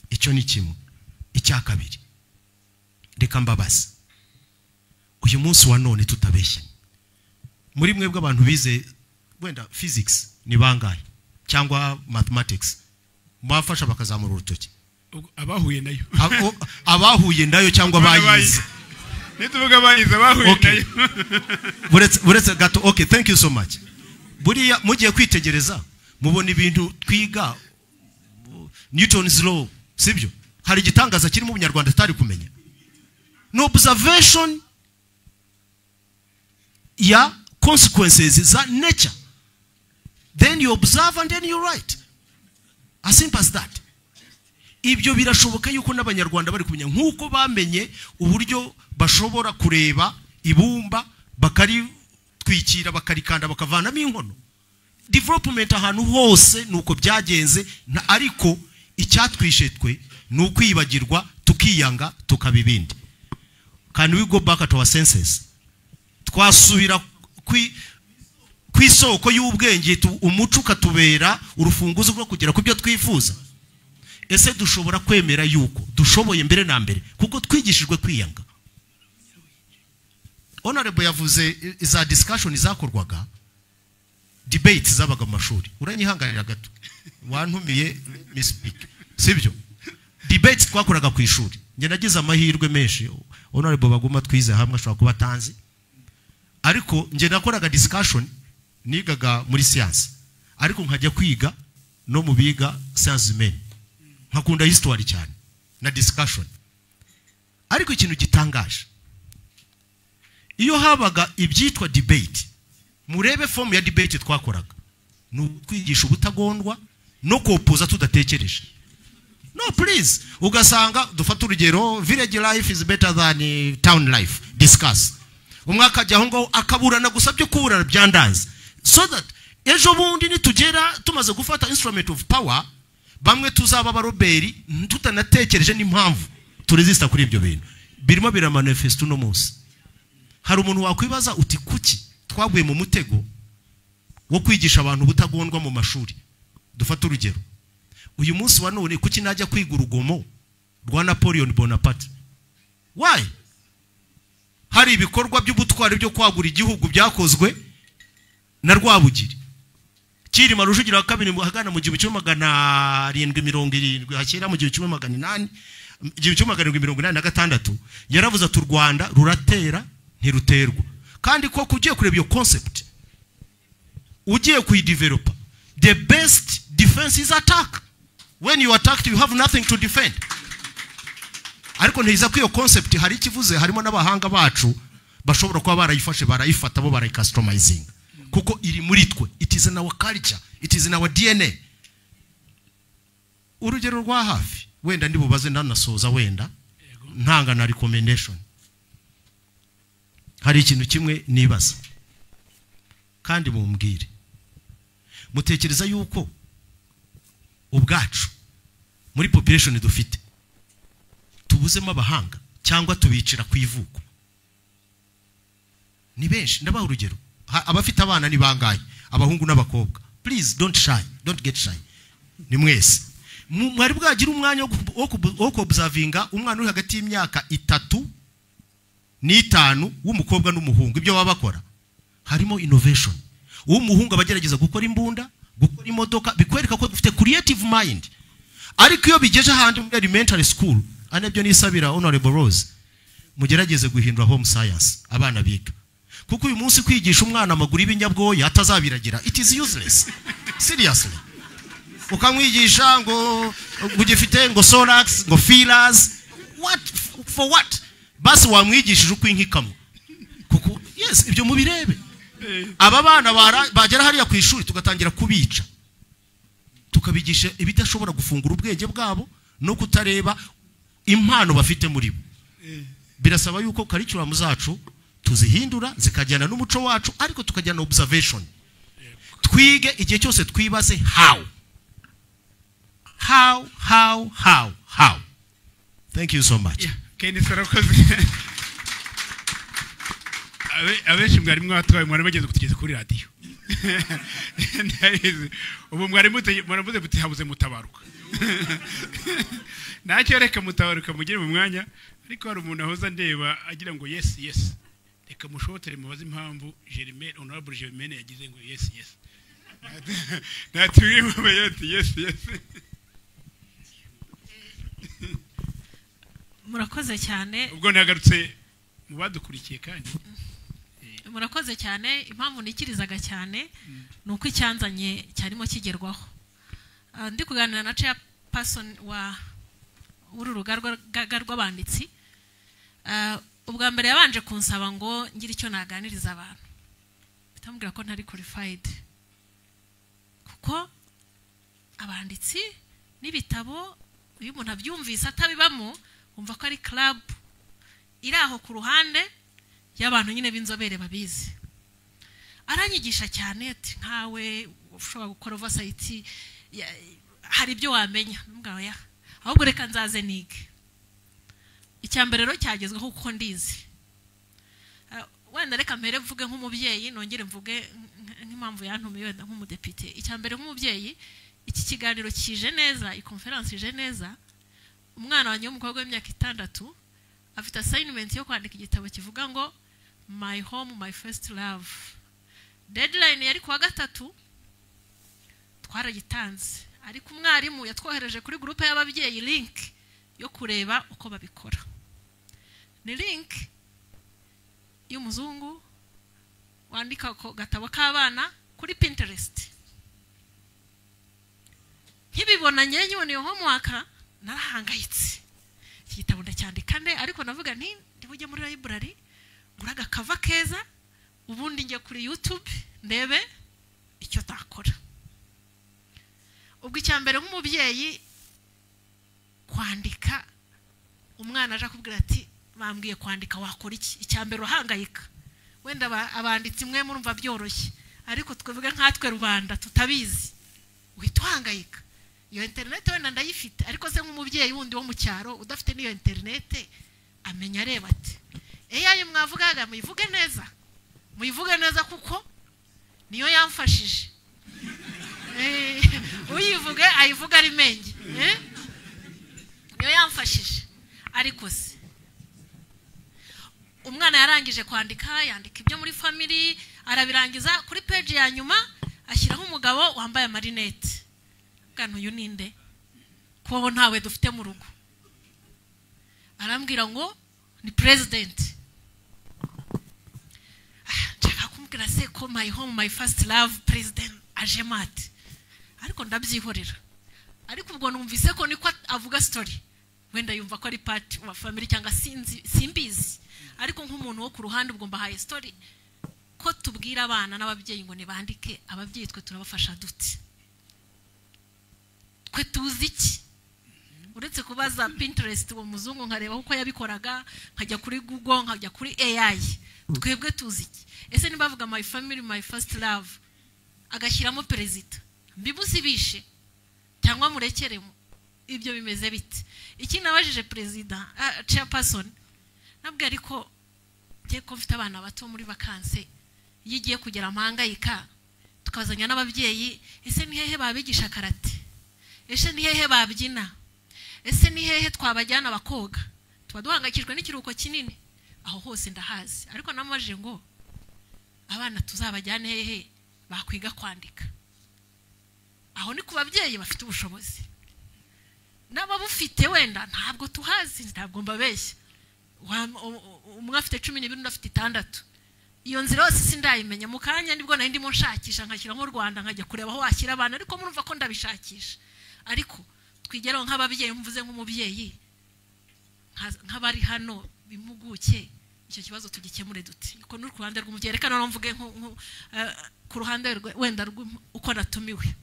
Icyo ni kimwe. Icya kabiri, reka mbabaze uyu munsi wa none tutabeshya, muri mwebwe abantu bize wenda physics ni bangahe cyangwa mathematics? Mwafasha bakazamura urutoki. Abahuye nayo. Abahuye nayo cyangwa bayize. Nituvuga bayize, abahuye nayo. Buretse gato. Okay, thank you so much. Buriya mugiye kwitegereza mubona ibintu twiga, Newton's law, sibyo? Hari igitangaza kirimo Umunyarwanda atari kumenya? No observation ya consequences za nature, then you observe and then you write, as simple as that. Ibyo birashoboka yuko n'Abanyarwanda bari kumenya, nk'uko bamenye uburyo bashobora kureba ibumba bakaritwikira bakarikanda bakavanamo inkono. Development ahantu hose nuko byagenze, ariko icyatwishe twe ni ukwibagirwa, tukiyanga, tukaba ibindi. Can we go back to our senses? Twasubira ku isoko y'ubwenge, umuco ukatubera urufunguzo rwo kugera ku byo twifuza. Ese dushobora kwemera yuko dushoboye mbere na mbere, kuko twigishijwe kwiyanga? Honorable yavuze za discussion zakorwaga, debates zabaga mu mashuri. Uranyihanganira gato, wantumiye misspeak, sibyo? Debates twakoraga ku ishuri, njye nagize amahirwe menshi, Honorable Baguma twize hamwe ashobora kuba atanzi, ariko njye nakoraga discussion, nigaga muri science, ariko nkajya kwiga no mu biga science humaine, nkakunda history cyane na discussion. Ariko ikintu gitangaje, iyo habaga ibyitwa debate, murebe form ya debate twakoraga, ni ukwigisha ubutagondwa no kopoza tudatekereje. No please, ugasanga dufata urugero, village life is better than town life, discuss. Umwe akajya aho ngaho akaburana gusa byo kuburana byandanze, so that ejo bundi nitugera tumaze gufata instrument of power, bamwe tuzaba abaroberi tutanatekereje n'impamvu turesista kuri ibyo bintu birimo biramanifest uno munsi. Hari umuntu wakwibaza uti kuki twaguye mu mutego wo kwigisha abantu ubutagondwa mu mashuri? Dufate urugero, uyu munsi wa none kuki najya kwiga urugomo rwa Napoleon Bonaparte? Why? Hari ibikorwa by'ubutwari byo kwagura igihugu byakozwe na Rwabugiri. Cyilima Rujugira wa kabiri ahagana mu 1770 hakera mu 1800 1786 yaravuze ati u Rwanda ruratera ntiruterwa. Kandi koko ugiye kureba iyo concept, ugiye kuyidevelopa, the best defense is attack. When you attacked you have nothing to defend. Ariko ntiza ko iyo concept hari ikivuze, harimo n'abahanga bacu bashobora kuba barayifashe barayifata bo barayicustomizing, kuko iri muri twe, it is in our culture, it is in our DNA. Urugero rwa hafi wenda ndibubaze ndanasoza, wenda ntanga na recommendation. Hari ikintu kimwe nibaza kandi mumbwire, mutekereza yuko ubwacu muri population dufite tubuzemo abahanga cyangwa tubicira ku ivuko? Ni benshi. Ndabaha urugero, abafite abana ni bangahe? Abahungu n'abakobwa, please don't shy, don't get shy, ni mwese. Mwari bwagira umwanya wo kuobservinga umwana uri hagati y'imyaka 3 n'5 w'umukobwa n'umuhungu, ibyo baba bakora harimo innovation. Uw'umuhungu abagerageza gukora imbunda, gukora imodoka, bikwereka ko dufite creative mind. Ariko iyo bigeje ahandi muri elementary school, anabyo nisabira Honorable Rose, mugerageze guhindura home science abana biga, kuko uyu munsi kwigisha umwana amaguru y'ibinyabwoya atazabiragira, it is useless seriously. Ukamwigisha ngo ugifite ngo thorax, ngo fillers, what for what? Basi wamwigishije uko inkikamwe, kuko yes ibyo mubirebe. Aba bana bagera hariya ku ishuri tugatangira kubica, tukabigisha ibidashobora gufungura ubwenge bwabo no kutareba impano bafite muri bo. Birasaba yuko curriculum zacu tuzihindura zikajyana n'umuco wacu, ariko tukajyana observation. Twige igihe cyose twibaze how how how how how. Thank you so much. Abenshi mwari mwatwaye, mwari bageze kutugeza kuri radio. Ubu mwari muravuze muti habuze Mutabaruka. Ntacyo, reka Mutabaruka mugire mu mwanya, ariko hari umuntu ahoza ndeba agira ngo yes yes. Reka mushotere mubaze impamvu Germaine, Honorable Germaine yagize ngo yes yes. Natubwire ati yes yes. Murakoze cyane. Ubwo nagarutse mu badukurikiye kandi. Murakoze cyane. Impamvu nikirizaga cyane nuko icyanzanye cyarimo kigerwaho. Ndi kuganira na chairperson wa uru rugaga rw'abanditsi. Ubwa mbere yabanje kunsaba ngo ngira icyo naganiriza abantu, bitambwira ko ntari qualified, kuko abanditsi n'ibitabo iyo umuntu abyumvise atabibamo umva ko ari club iri aho ku ruhande y'abantu nyine b'inzobere babizi. Aranyigisha cyane ati nkawe ushobora gukora oversight, hari ibyo wamenya. Mbwa ya ahubwo reka nzaze nige. Icyambere rero cyagezweho kuko ndizi. Wenda reka mpere mvuge nk'umubyeyi, nongere mvuge nk'impamvu yantumiye wenda nk'umudepite. Icyambere nk'umubyeyi, iki kiganiro kije neza, i conference ije neza. Umwana wanjye w'umukobwa w'imyaka 6 afite assignment yo kwandika igitabo kivuga ngo my home my first love. Deadline yari kuwa 3, twaragitanze, ariko umwarimu yatwohereje kuri groupe y'ababyeyi link yo kureba uko babikora. Ni link y'umuzungu wandika ko gatabo k'abana kuri Pinterest. Nkibibona nyenye niyo homework narahangayitse. Iki gitabo ndacyandika nde? Ariko navuga nti ndibujye muri library ngura agakava keza, ubundi njye kuri YouTube ndebe icyo takora. Ubwo icyambere nk'umubyeyi kwandika, umwana aje akubwira ati bambwiye kwandika wakora iki? Icyambere urahangayika. Wenda abanditsi mwe murumva byoroshye, ariko twivuge nkatwe rubanda tutabizi uhita uhangayika. Iyo internet wenda ndayifite, ariko se nk'umubyeyi wundi wo mu cyaro udafite n'iyo internet amenya areba ati AI mwavugaga muyivuge neza, muyivuge neza kuko niyo yamfashije. Uyivuge ayivuga ari menge, niyo yamfashije. Ariko se Umwana yarangije kwandika, yandika ibyo muri family, arabirangiza, kuri page ya nyuma ashyiraho umugabo wambaye amarinete. Bwana, uyu ninde ko ntawe dufite mu rugo? Arambwira ngo ni president. Nshaka kumubwira se ko my home, my first love, president ajemate, ariko ndabyihorera. Ariko ubwo numvise ko niko avuga story, wenda yumva ko ari part wa family cyangwa sinzi, simbizi. Ariko nk'umuntu wo ku ruhande, ubwo mbahaye story ko tubwira abana n'ababyeyi ngo nibandike, ababyeyi twe turabafasha dute? Twe tuzi iki uretse kubaza Pinterest uwo muzungu, nkareba uko yabikoraga, nkajya kuri Google, nkajya kuri AI? Twebwe tuzi iki? Ese niba bavuga my family, my first love, agashyiramo perezida, mbibusibishe cyangwa murekeremo? Ibyo bimeze bite? Iki nabajije perezida, chairperson, nabwo ariko ngiye ko mfite abana bato muri vacances, iyo igiye kugera mpangayika, tukazanya n'ababyeyi: ese ni hehe babigisha karate? Ese ni hehe babyina? Ese ni hehe twabajyana bakoga? Tuba duhangayikishijwe n'ikiruhuko kinini. Aho hose ndahazi, ariko namubajije ngo abana tuzabajyane hehe bakwiga kwandika? Aho ni ku babyeyi bafite ubushobozi n'ababufite wenda ntabwo tuhazi. Ntabwo mbabeshya, umwe afite 12, undi afite 6. Iyo nzira yose sindayimenya. Mu kanya nibwo nari ndimo nshakisha, nkashyiramo Rwanda, nkajya kureba aho washyira abana, ariko murumva ko ndabishakisha. Ariko twigeraho nk'ababyeyi, mvuze nk'umubyeyi, nk'abari hano bimpuguke, icyo kibazo tugikemure dute? Ko ni ku ruhande rw'umubyeyi. Reka noneho mvuge ku ruhande wenda uko natumiwe.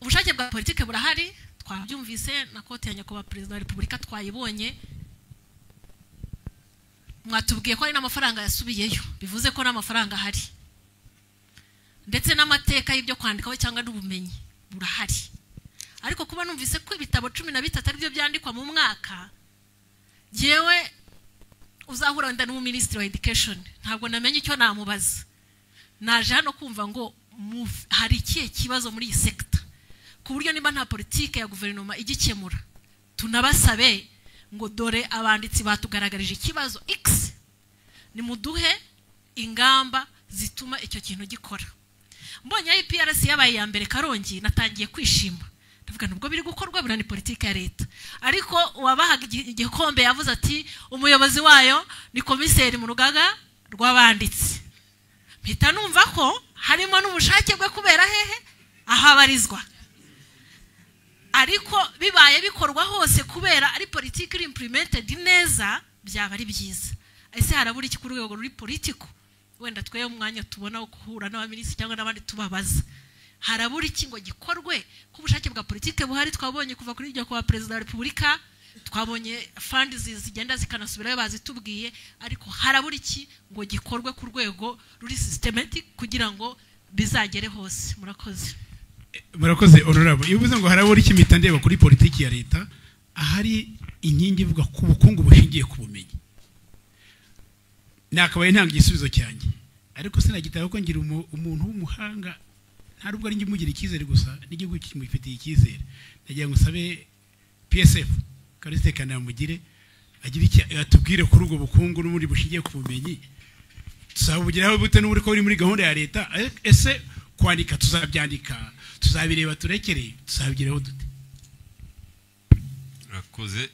Ubushake bwa politike burahari, twabyumvise na quote ya nyakubahwa Perezida wa Repubulika twayibonye. Mwatubwiye ko hari n'amafaranga yasubiyeyo, bivuze ko n'amafaranga ahari, ndetse n'amateka y'ibyo kwandikaho cyangwa n'ubumenyi burahari. Ariko kuba numvise ko ibitabo 13 aribyo byandikwa mu mwaka, jyewe uzahura wenda n'umuminisitiri wa education, ntabwo namenye icyo namubaza. Naje hano kumva ngo hari ikihe kibazo muri iyi sector, ku buryo niba nta politike ya guverinoma igikemura, tunabasabe ngo dore abanditsi batugaragarije ikibazo X, nimuduhe ingamba zituma icyo kintu gikora. Mbonye IPRC yabaye iya mbere Karongi, natangiye kwishima, ndavuga nubwo biri gukorwa, buriya ni politike ya leta. Ariko uwabahaga igikombe yavuze ati umuyobozi wayo ni komiseri mu rugaga rw'abanditsi. Mpita numva ko harimo n'ubushake bwe kubera hehe aho abarizwa. Ariko bibaye bikorwa hose kubera ari politiki iri implemented neza, byaba ari byiza. Ese harabura iki ku rwego ruri politiko? Wenda twebwe umwanya tubona wo guhura n'abaminisitiri cyangwa n'abandi tubabaza, harabura iki ngo gikorwe? Ko ubushake bwa politike buhari, twabonye kuva kuri iryo kwa Perezida wa Repubulika, twabonye fund zigenda zikanasubirayo bazitubwiye, ariko harabura iki ngo gikorwe ku rwego ruri systematic kugira ngo bizagere hose? Murakoze. Murakoze, honorable. Iyo uvuze ngo harabura iki, mpita ndeba kuri politiki ya leta, ahari inkingi ivuga ku bukungu bushingiye ku bumenyi. Nakabaye ntanga igisubizo cyanjye, ariko sinagitaho ko ngira umuntu w'umuhanga. Nta nubwo ari njye umugira icyizere gusa, n'igihugu kimufitiye icyizere. Nagira ngo usabe PSF Callixte Kanamugire agire icyo atubwire kuri ubwo bukungu n'ubundi bushingiye ku bumenyi. Tuzabugeraho bute n'ubundi ko buri muri gahunda ya leta? Ese kwandika tuzabyandika, tuzabireba turekere, tuzabigeraho dute? Urakoze.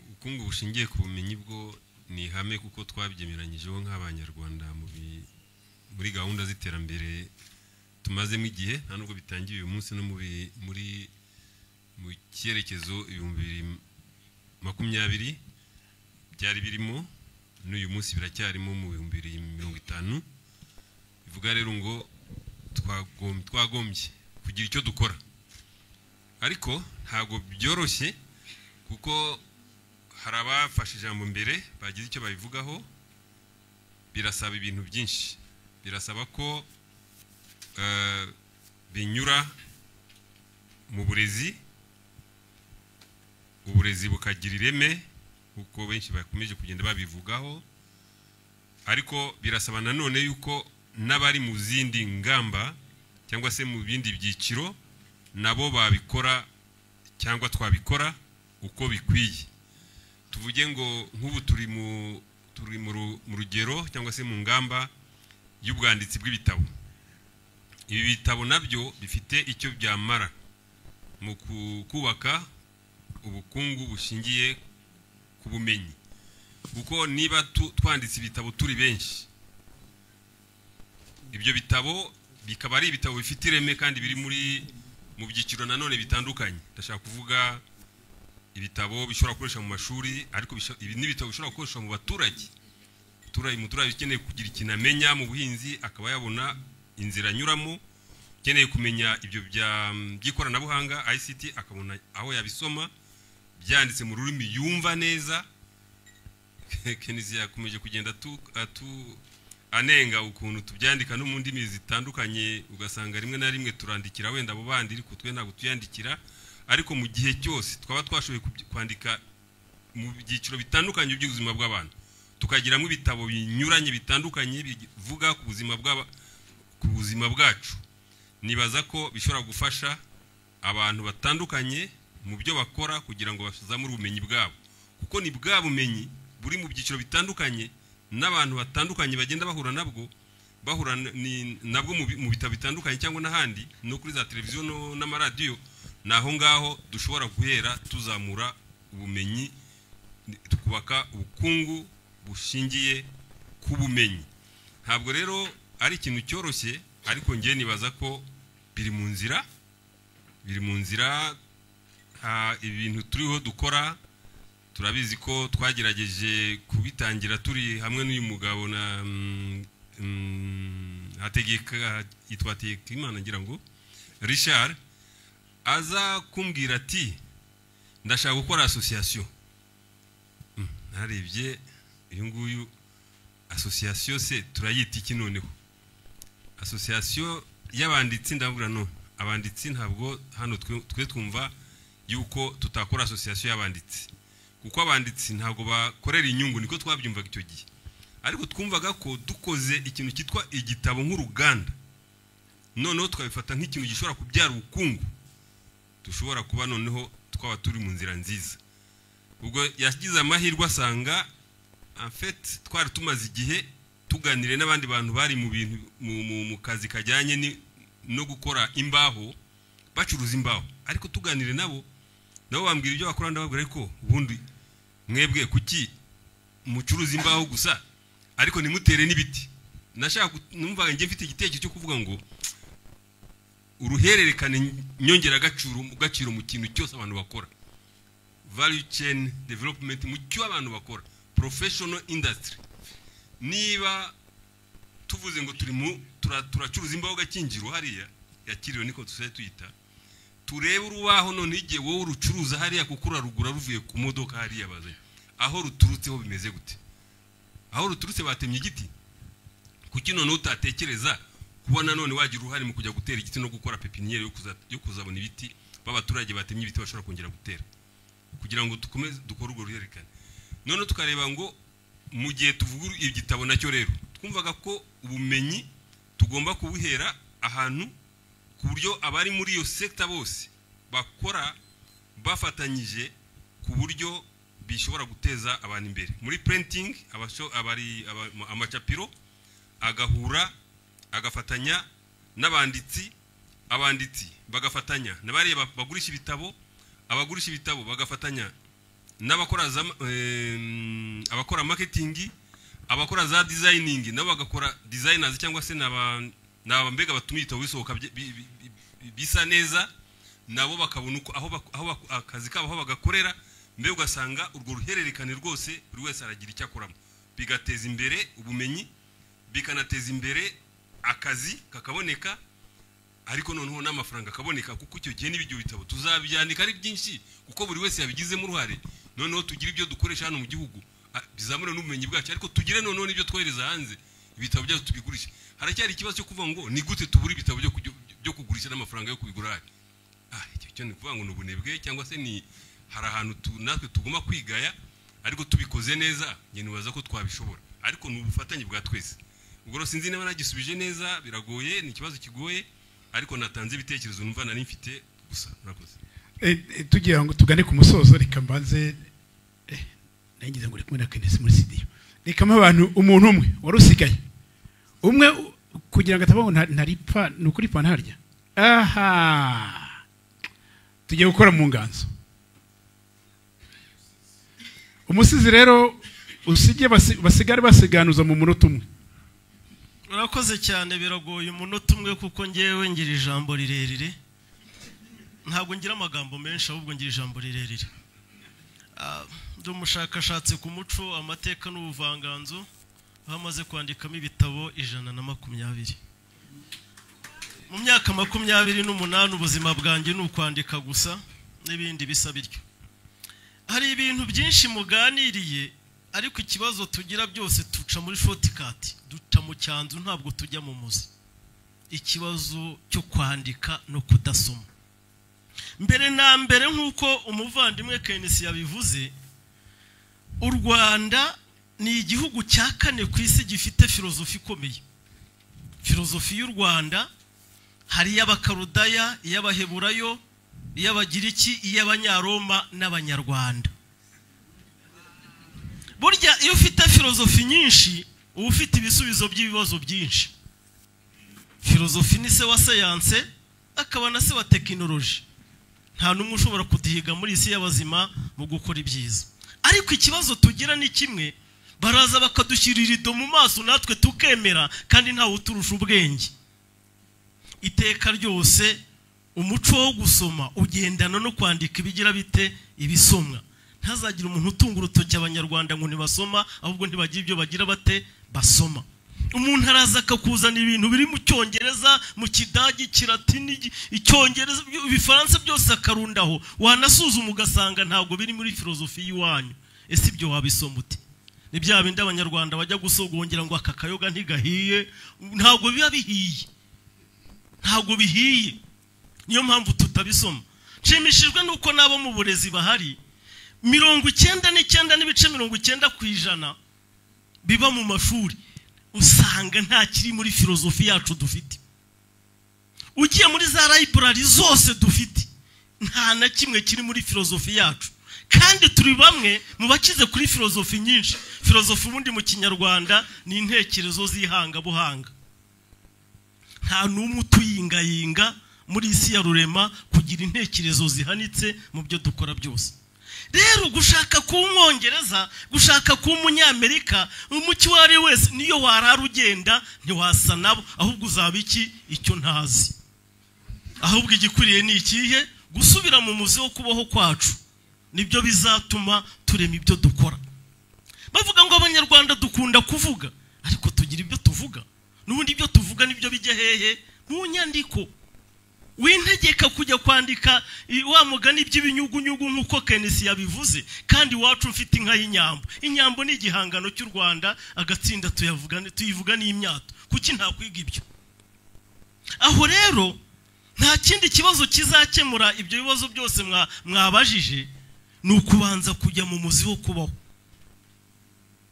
Ubukungu bushingiye ku bumenyi bwo ni ihame, kuko twabyemeranyijeho nk'Abanyarwanda muri gahunda z'iterambere tumazemo igihe, nta nubwo bitangiye uyu munsi, no mu cyerekezo 2020 byari birimo, n'uyu munsi biracyarimo mu 2050. Bivuga rero ngo twagombye kugira icyo dukora, ariko ntabwo byoroshye, kuko hari abafashe ijambo mbere bagize icyo babivugaho. Birasaba ibintu byinshi, birasaba ko binyura mu burezi, uburezi bukagira ireme kuko benshi bakomeje kugenda babivugaho. Ariko birasaba nanone yuko n'abari mu zindi ngamba cyangwa se mu bindi byiciro nabo babikora cyangwa twabikora uko bikwiye. Tuvuge ngo nk'ubu turi mu rugero cyangwa se mu ngamba y'ubwanditsi bw'ibitabo. Ibi bitabo nabyo bifite icyo byamara mu kubaka ubukungu bushingiye ku bumenyi, kuko niba twanditse ibitabo turi benshi, ibyo bitabo bikaba ari ibitabo bifite ireme kandi biri mu byiciro nanone bitandukanye. Ndashaka kuvuga ibitabo bishobora gukoreshwa mu mashuri, ariko ibi n'ibitabo bishobora gukoreshwa mu baturage. Umuturage ukeneye kugira ikintu amenya mu buhinzi akaba yabona inzira anyuramo, ukeneye kumenya ibyo by'ikoranabuhanga ICT akabona aho yabisoma byanditse mu rurimi yumva neza. Kenizi yakomeje kugenda anenga ukuntu tubyandika no mu ndimi zitandukanye, ugasanga rimwe na rimwe turandikira wenda abo bandi ariko twe ntabwo tuyandikira. Ariko mu gihe cyose twaba twashoboye kwandika mu byiciro bitandukanye by'ubuzima bw'abantu, tukagiramo ibitabo binyuranye bitandukanye bivuga ku buzima bwacu, nibaza ko bishobora gufasha abantu batandukanye mu byo bakora kugira ngo bazamure ubumenyi bwabo, kuko ni bwa bumenyi buri mu byiciro bitandukanye n'abantu batandukanye bagenda bahura nabwo mu bitabo bitandukanye cyangwa n'ahandi no kuri za televiziyo n'amaradiyo. Naho ngaho dushobora guhera tuzamura ubumenyi, tukubaka ubukungu bushingiye ku bumenyi. Ntabwo rero ari ikintu cyoroshye, ariko ngiye nibaza ko biri mu nzira ibintu turiho dukora. Turabizi ko twagerageje kubitangira turi hamwe n'uyu mugabo na Hategeka, yitwa Hategekimana ngira ngo Richard, aza kumbwira ati ndashaka gukora association. Narebye uyu nguyu, association se turayita iki noneho? Association y'abanditsi? Ndavuga no, abanditsi ntabwo hano twe twumva yuko tutakora association y'abanditsi, kuko abanditsi ntabwo bakorera inyungu, niko twabyumvaga icyo gihe. Ariko twumvaga ko dukoze ikintu cyitwa igitabo nk'uruganda, noneho twabifata nk'ikintu gishobora kubyara ubukungu, dushobora kuba noneho twaba turi mu nzira nziza. Ubwo yagize amahirwe asanga en fait twari tumaze igihe tuganire n'abandi bantu bari mu bintu mu kazi kajyanye no gukora imbaho, bacuruza imbaho, ariko tuganire nabo bambwira ibyo bakora, ndababwira ariko ubundi mwebwe kuki mucuruza imbaho gusa ariko nimutere n'ibiti? Nashaka numvaga ngiye mfite igitekerezo cyo kuvuga ngo uruhererekane nyongeragaciro mu kintu cyose abantu bakora, value chain development mu cyo abantu bakora, professional industry. Niba tuvuze ngo turi mu turacuruza imbaho Gakingiro hariya yakiriwe niko tusaye tuyita, turebe urubaho none igihe wowe urucuruza hariya kuko urarugura ruvuye ku modoka hariya bazanye, aho ruturutseho bimeze gute? Aho ruturutse batemye igiti, kuki none utatekereza kuba nanone wagira uruhare mu kujya gutera igiti no gukora pepiniere yo kuzabona ibiti b'abaturage batemye ibiti bashobora kongera gutera, kugira ngo dukomeze dukore urwo ruhererekane. None tukareba ngo mu gihe tuvuga igitabo nacyo rero twumvaga ko ubumenyi tugomba kubuhera ahantu ku buryo abari muri iyo sector bose bakora bafatanyije, ku buryo bishobora guteza abantu imbere. Muri printing abari amacapiro agahura agafatanya n'abanditsi, abanditsi bagafatanya n'abari bagurisha ibitabo, abagurisha ibitabo bagafatanya n'abakora abakora marketing, abakora za designing nabo bagakora designers cyangwa se naba mbega batuma ibitabo bisohoka bisa neza, nabo bakabona uko aho akazi kabo aho bagakorera. Mbe ugasanga urwo ruhererekane rwose buri wese aragira icyo akoramo, bigateza imbere ubumenyi, bikanateza imbere akazi kakaboneka, ariko noneho n'amafaranga akaboneka, kuko icyo gihe n'ibyo bitabo tuzabyandika ari byinshi kuko buri wese yabigizemo uruhare. Noneho tugira ibyo dukoresha hano mu gihugu bizamure n'ubumenyi bwacu, ariko tugire noneho n'ibyo twohereza hanze, ibitabo byacu tubigurisha. Haracyari ikibazo cyo kuvuga ngo ni gute tubura ibitabo byo kugurisha n'amafaranga yo kubigura. Icyo cyo ni kuvuga ngo ni ubunebwe cyangwa se ni hari ahantu natwe tugomba kwigaya, ariko tubikoze neza njye nibaza ko twabishobora, ariko ni ubufatanye bwa twese. Ubwo rero sinzi niba nagisubije neza, biragoye, ni ikibazo kigoye, ariko natanze ibitekerezo numva nari mfite gusa. Murakoze. Tugira ngo tugane ku musozo, reka mbanze Nagize ngo uri kumwe na Kenesi muri studio. Reka abantu umuntu umwe wari usigaye umwe kugira ngo atabaho ntaripfa ni ukuri pa ntarya. Aha tugiye gukora mu nganzo. Umusizi rero usige basigare basiganuza mu munota umwe. Urakoze cyane, biragoye umunota umwe kuko ngewe ngira ijambo rirerire. Ntabwo ngira amagambo menshi ahubwo ngira ijambo rirerire. Ndi umushakashatsi ku muco, amateka n'ubuvanganzo, bamaze kwandikamo ibitabo 120. Mu myaka 28 ubuzima bwanjye ni ukwandika gusa n'ibindi bisa bityo. Hari ibintu byinshi muganiriye, ariko ikibazo tugira byose tuca muri shortcut, duca mu cyanzu ntabwo tujya mu muzi. Ikibazo cyo kwandika no kudasoma. Mbere na mbere nk'uko umuvandimwe Kenisi yabivuze, u Rwanda ni igihugu cya kane ku isi gifite filozofi ikomeye. Filozofi y'u Rwanda hari iy'Abakarudaya, iy'Abaheburayo, iy'Abagiriki, iy'Abanyaroma n'Abanyarwanda. Burya iyo ufite filozofi nyinshi uba ufite ibisubizo by'ibibazo byinshi. Filozofi ni se wa siyanse akaba na se wa tekinoloji. Nta n'umwe ushobora kuduhiga muri isi y'abazima mu gukora ibyiza. Ariko ikibazo tugira ni kimwe, baraza bakadushyira irido mu maso natwe tukemera kandi ntawe uturusha ubwenge. Iteka ryose umuco wo gusoma ugendana no kwandika ibigira bite ibisomwa. Ntazagira umuntu utunga urutoki Abanyarwanda ngo ntibasoma, ahubwo ntibagira ibyo bagira bate basoma. Umuntu araza akakuzana ibintu biri mu Cyongereza, mu Kidage, Kilatini, Icyongereza, Ibifaransa byose akarundaho, wanasuzuma ugasanga ntabwo biri muri filozofi y'iwanyu. Ese ibyo wabisoma ute? Ni bya bindi Abanyarwanda bajya gusogongera ngo aka kayoga ntigahiye, ntabwo biba bihiye. Ntabwo bihiye. Niyo mpamvu tutabisoma. Nshimishijwe nuko nabo mu burezi bahari 99.90% biba mu mashuri, usanga nta kiri muri filozofi yacu dufite. Ugiye muri za library zose dufite, nta na kimwe kiri muri filozofi yacu. Kandi turi bamwe mu bakize kuri filozofi nyinshi. Filozofi ubundi mu Kinyarwanda ni intekerezo z'ihangabuhanga. Nta n'umwe utuyingayinga muri isi ya rurema kugira intekerezo zihanitse mu byo dukora byose. Rero gushaka kuba Umwongereza, gushaka kuba Umunyamerika, umuki uwo ari wese niyo warara ugenda ntiwasa nabo, ahubwo uzaba iki icyo ntazi. Ahubwo igikwiriye ni ikihe? Gusubira mu muzi wo kubaho kwacu. Nibyo bizatuma turema ibyo dukora. Bavuga ngo Abanyarwanda dukunda kuvuga, ariko tugira ibyo tuvuga. N'ubundi ibyo tuvuga nibyo bijya hehe? Mu nyandiko. Wintegeka kujya kwandika wa mugani by'ibinyugunyugu nk'uko Kenisi yabivuze, kandi wacu mfite inka y'inyambo. Inyambo ni igihangano cy'u Rwanda, agatsinda tuyivuga n'imyato. Kuki ntakwiga ibyo? Aho rero nta kindi kibazo kizakemura ibyo bibazo byose mwabajije, ni ukubanza kujya mu muzi wo kubaho.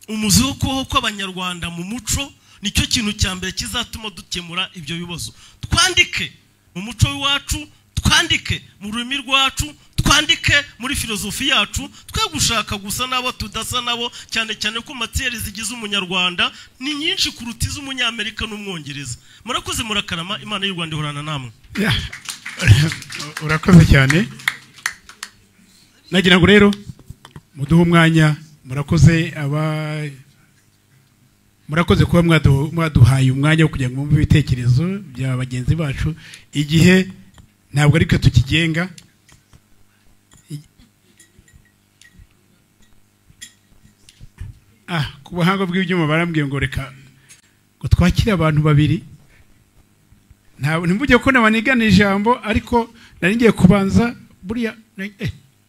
Umuzi wo kubaho kw'Abanyarwanda mu muco nicyo kintu cya mbere kizatuma dukemura ibyo bibazo. Twandike mu muco w'iwacu, twandike mu rurimi rwacu, twandike muri filozofi yacu, twe gushaka gusa nabo tudasa nabo, cyane cyane ko matiyeri zigize Umunyarwanda ni nyinshi kuruta iz'Umunyamerika n'Umwongereza. Murakoze, murakarama, Imana y'u Rwanda ihorana namwe. Urakoze cyane. Nagira ngo rero muduhe umwanya. Murakoze aba murakoze kuba mwaduhaye umwanya wo kugira ngo mwumve ibitekerezo bya bagenzi bacu. Igihe ntabwo ariko tukigenga. Ku buhanga bw'ibyuma barambwiye ngo reka ngo twakire abantu babiri. Ntabwo ntimujye ko nabanigana ijambo, ariko nari ngiye kubanza buriya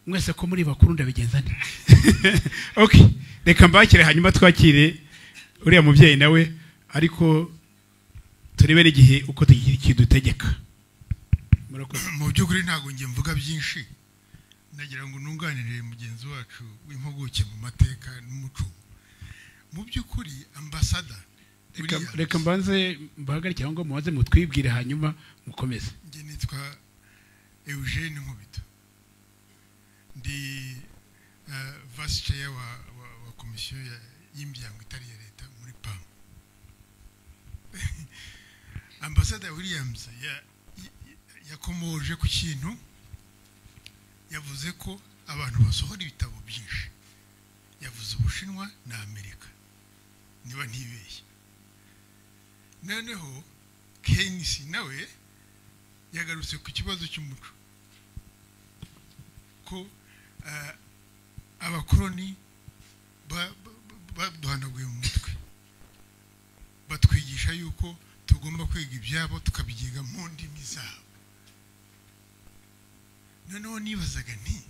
mwese ko muri bakuru ndabigenza nte. Okay, reka mbakire hanyuma twakire uriya mubyeyi nawe, ariko turebe n'igihe uko kidutegeka. Mu by'ukuri ntabwo ngiye mvuga byinshi, nagira ngo nunganire mugenzi wacu w'impuguke mu mateka n'umuco. Mu by'ukuri ambasada, reka mbanze mbahagarike aho ngo mubanze mutwibwire hanyuma mukomeze. Njye nitwa Eugene Nkubito, ndi Vice Chair wa komisiyo y'imiryango itari iya leta muri PAM. Ambassador Williams yakomoje ku kintu, yavuze ko abantu basohora ibitabo byinshi, yavuze Ubushinwa na Amerika niba ntibeshye. Noneho Keynes nawe yagarutse ku kibazo cy'umuco, ko abakoloni baduhanaguye mu mutwe, batwigisha yuko tugomba kwiga ibyabo tukabyiga mu ndimi zabo. Noneho nibazaga nti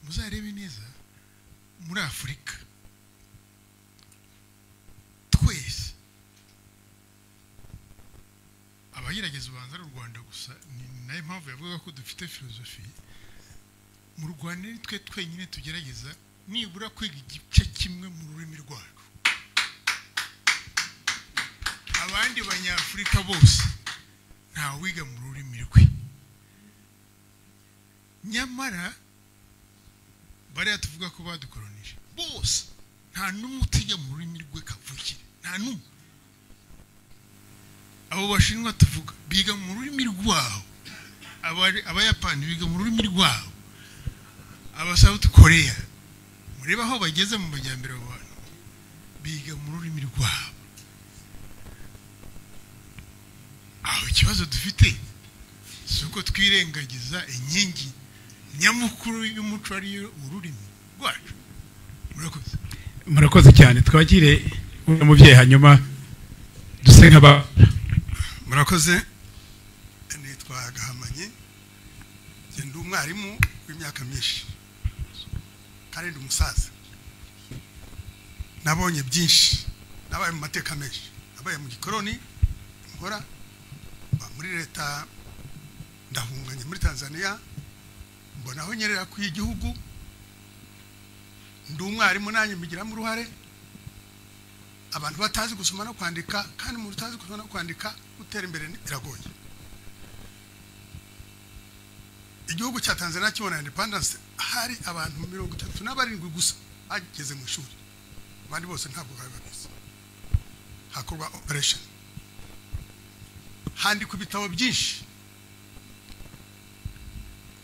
muzarebe neza muri Afurika twese abagerageza ubanza ari u Rwanda gusa, ni nayo mpamvu yavuga ko dufite filozofi. Mu Rwanda ni twe twenyine tugerageza nibura kwiga igice kimwe mu rurimi rwacu. Abandi banyafurika bose nta wiga mu rurimi rwe. Nyamara bariya tuvuga ko badukolonije bose nta n'umwe utiga mu rurimi rwe kavukire, nta n'umwe. Abo bashinwa tuvuga biga mu rurimi rwabo, Abayapani biga mu rurimi rwabo, aba South Korea mureba aho bageze mu majyambere, abo bantu biga mu rurimi rwabo. Aho ikibazo dufite si uko twirengagiza inkingi nyamukuru y'umuco ariyo ururimi rwacu. Murakoze. Murakoze cyane. Twakire umubyeyi hanyuma duse nk'aba. Murakoze. Nitwa Gahamanyi, ndi umwarimu w'imyaka myinshi kandi ndi umusaza. Nabonye byinshi, nabaye mu mateka menshi, nabaye mu gikoroni nkora muri leta, ndahunganye muri Tanzania, mbona aho nyerera ku igihugu. Ndi umwarimu nanjye mbigiramo uruhare. Abantu batazi gusoma no kwandika, kandi umuntu utazi gusoma no kwandika gutera imbere biragoye. Igihugu cya Tanzania kibona independence hari abantu 37 gusa bageze mu ishuri, abandi bose ntabwo bari babizi. Hakorwa operation, handikwa ibitabo byinshi,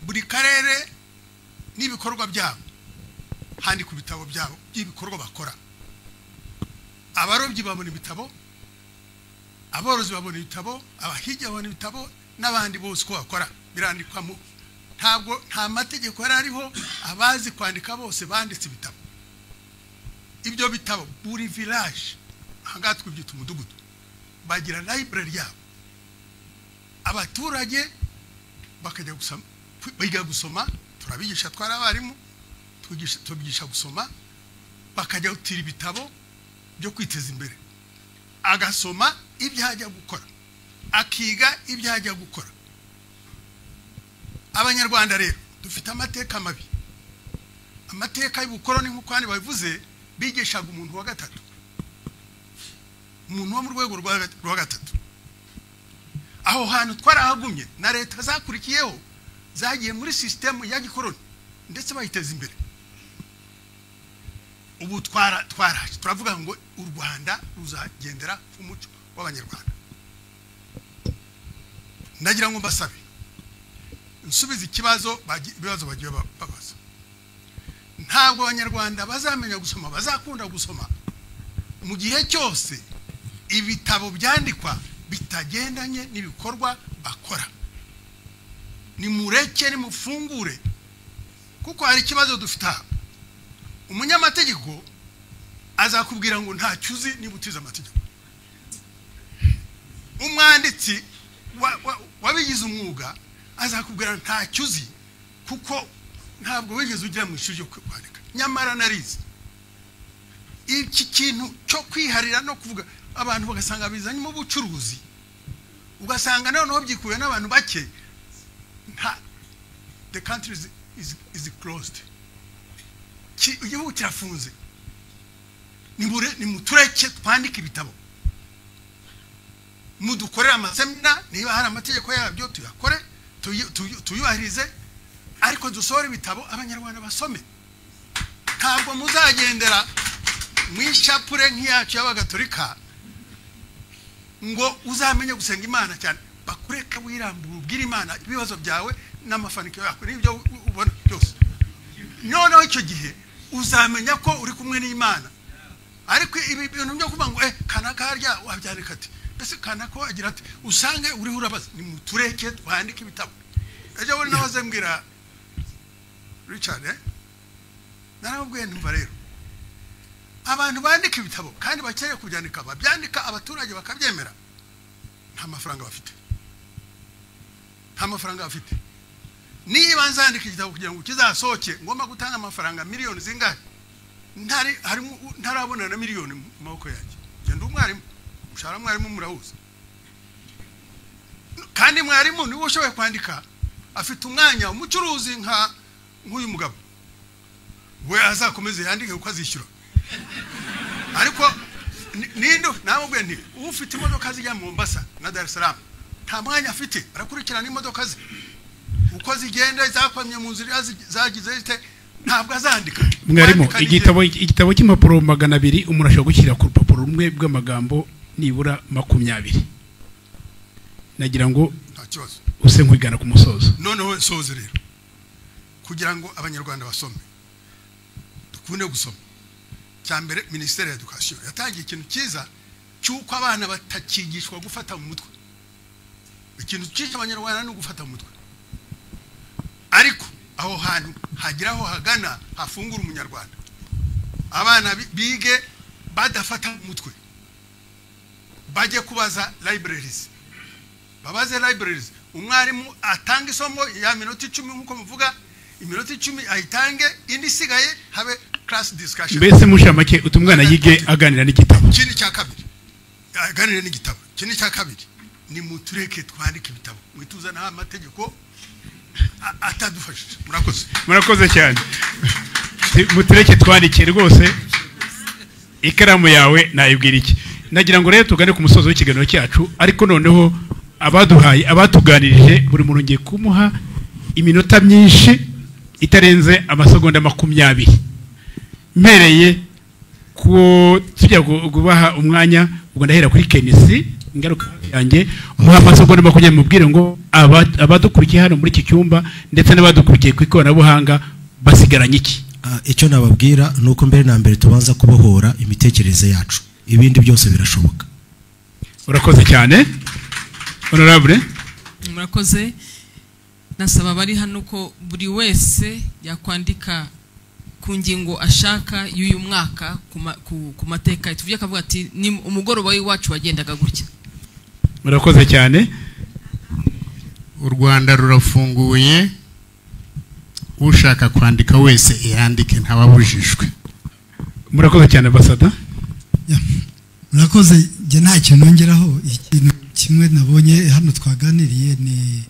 buri karere n'ibikorwa byabo, handikwa ibitabo byabo by'ibikorwa bakora. Abarobyi babona ibitabo, aborozi babona ibitabo, abahigi babona ibitabo, n'abandi bose uko bakora birandikwamo. Ntabwo nta mategeko yari ariho, abazi kwandika bose banditse ibitabo. Ibyo bitabo buri village, ahangaha twabyita umudugudu, bagira library yabo. Abaturage bakajya gusoma, biga gusoma, turabigisha, twari abarimu tubigisha gusoma, bakajya gutira ibitabo byo kwiteza imbere, agasoma ibyo ajya gukora, akiga ibyo ajya gukora. Abanyarwanda rero dufite amateka mabi, amateka y'ubukoloni nk'uko hano babivuze, bigishaga umuntu wa gatatu, umuntu wo mu rwego rwa gatatu. Aho hantu twarahagumye, na leta zakurikiyeho zagiye muri sisitemu ya gikoloni ndetse bayiteza imbere. Ubu twaraje turavuga ngo u Rwanda ruzagendera ku muco w'Abanyarwanda. Ndagira ngo mbasabe nsubize ikibazo, ibibazo bagiye babaza. Ntabwo Abanyarwanda bazamenya gusoma, bazakunda gusoma mu gihe cyose ibitabo byandikwa bitagendanye n'ibikorwa bakora. Nimureke, nimufungure, kuko hari ikibazo dufite aha. Umunyamategeko azakubwira ngo ntacyo uzi niba utize amategeko. Umwanditsi wabigize umwuga azakubwira ntacyo uzi kuko ntabwo wigeze ujya mu ishuri ryo kwandika, nyamara narize. Iki kintu cyo kwiharira no kuvuga, abantu bagasanga bizanyemo ubucuruzi, ugasanga noneho byikuye n'abantu bake. Nta, the country is closed, igihugu kirafunze. Nimutureke twandike ibitabo, mudukorere amasemina, niba hari amategeko yabyo tuyakore, tuyubahirize, ariko dusohore ibitabo Abanyarwanda basome. Ntabwo muzagendera mu ishapure nk'iyacu y'abagatolika ngo uzamenye gusenga Imana cyane. Bakureka wirambura ubwira Imana ibibazo byawe n'amafanikio yako n'ibyo ubona byose. Noneho icyo gihe uzamenya ko uri kumwe n'Imana. Ariko ibi bintu byo kuvuga ngo kanaka harya wabyandika ati mbese kanaka agira ati, usange uriho urabaza. Ni mutureke twandike ibitabo. Ejo bundi nahoze mbwira Richard, naramubwiye ntumva rero abantu bandika ibitabo kandi bakeneye kubyandika, babyandika abaturage bakabyemera, nta mafaranga bafite, nta mafaranga bafite. Niba nzandika igitabo kugira ngo kizasohoke ngomba gutanga amafaranga miliyoni zingahe? Ntarabona na miliyoni mu maboko yanjye. Ngenda umwarimu, umushahara mwarimu murawuzi, kandi mwarimu niwe ushoboye kwandika, afite umwanya. Umucuruzi nka nk'uyu mugabo we azakomeze yandike kuko azishyura. Ariko ninde namubwiye nti ufite imodoka zijya mu Mombasa na Dar es Salaam nta mwanya afite, arakurikirana imodoka ze uko zigenda, zakwamye mu nzira zagize zite, ntabwo azandika. Mwarimu, igitabo cy'impapuro 200 umuntu ashobora gushyira ku rupapuro rumwe rw'amagambo nibura 20. Nagira ngo use nkwigana ku musozo. Noneho soze rero kugira ngo abanyarwanda basome, dukunde gusoma. Cyambere Ministeri ya Education yatangiye ikintu cyiza cy'uko abana batakigishwa gufata mu mutwe. Ikintu cyica abanyarwanda ni gufata mu mutwe. Ariko aho hantu hagira aho hagana hafungura umunyarwanda. Abana bige badafata mu mutwe, bajye kubaza libraries, babaze libraries. Umwarimu atanga isomo ya minota 10 nkuko muvuga, iminota 10 ayitange, indi isigaye habe class discussion. Mbese mushamake utumwana yige aganira n'igitabo. Ikindi cya kabiri, aganira n'igitabo. Ikindi cya kabiri ni mutureke twandike ibitabo, mwituzana amategeko atadufashije. Murakoze. Murakoze cyane. Mutureke twandike rwose. Ikaramu yawe nayibwira iki? Nagira ngo rero tugane ku musozo w'ikiganiro cyacu, ariko noneho abaduhaye abatuganirije buri muntu ngiye kumuha iminota myinshi itarenze amasegonda 20. Mpereye ku tujya gubaha umwanya, ubwo ndahera kuri Kenisi ingaruka yanjye muha amasegonda 20 mubwire ngo abadukurikiye hano muri iki cyumba ndetse n'abadukurikiye ku ikoranabuhanga basigaranye iki. Icyo nababwira nuko mbere na mbere tubanza kubohora imitekerereze yacu, ibindi byose birashoboka. Urakoze cyane Honorable. Murakoze. Nasaba bari hano ko buri wese yakwandika ku ngingo ashaka y'uyu mwaka ku mateka, tuvuye akavuga ati ni umugoroba w'iwacu wagendaga gutya. Murakoze cyane. U Rwanda rurafunguye, ushaka kwandika wese yandike ntababujijwe. Murakoze cyane Ambassador. Murakoze. Njye nta kintu nongeraho, ikintu kimwe nabonye hano twaganiriye ni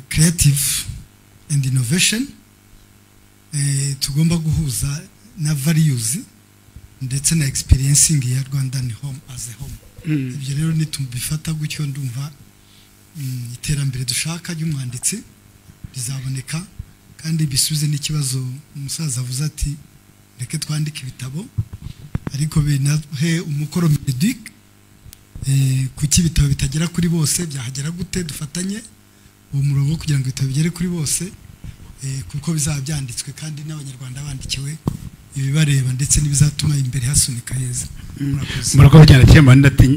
creative and innovation, tugomba guhuza na values ndetse na experiencing ya Rwandan home as a home. Ibyo rero nitubifata gutyo ndumva iterambere dushaka ry'umwanditsi rizaboneka, kandi bisubize n'ikibazo umusaza avuze ati reke twandike ibitabo, ariko binahe umukoro medic kuki ibitabo bitagera kuri bose, byahagera gute? Dufatanye uwo murongo kugira ngo ibitabo bigere kuri bose, kuko bizaba byanditswe kandi n'abanyarwanda bandikiwe ibibareba ndetse n'ibizatuma imbere hasunika heza. Murakoze cyane. Cyema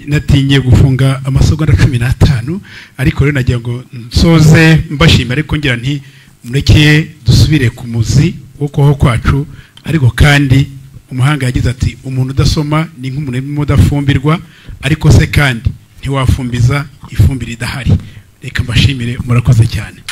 natinye gufunga amasegonda 15, ariko rero nagira ngo nsoze mbashimira, ariko ngira nti mureke dusubire ku muzi wo kubaho kwacu. Ariko kandi umuhanga yagize ati umuntu udasoma ni nk'umuntu udafumbirwa, ariko se kandi ntiwafumbiza ifumbire idahari. Reka mbashimire, murakoze cyane.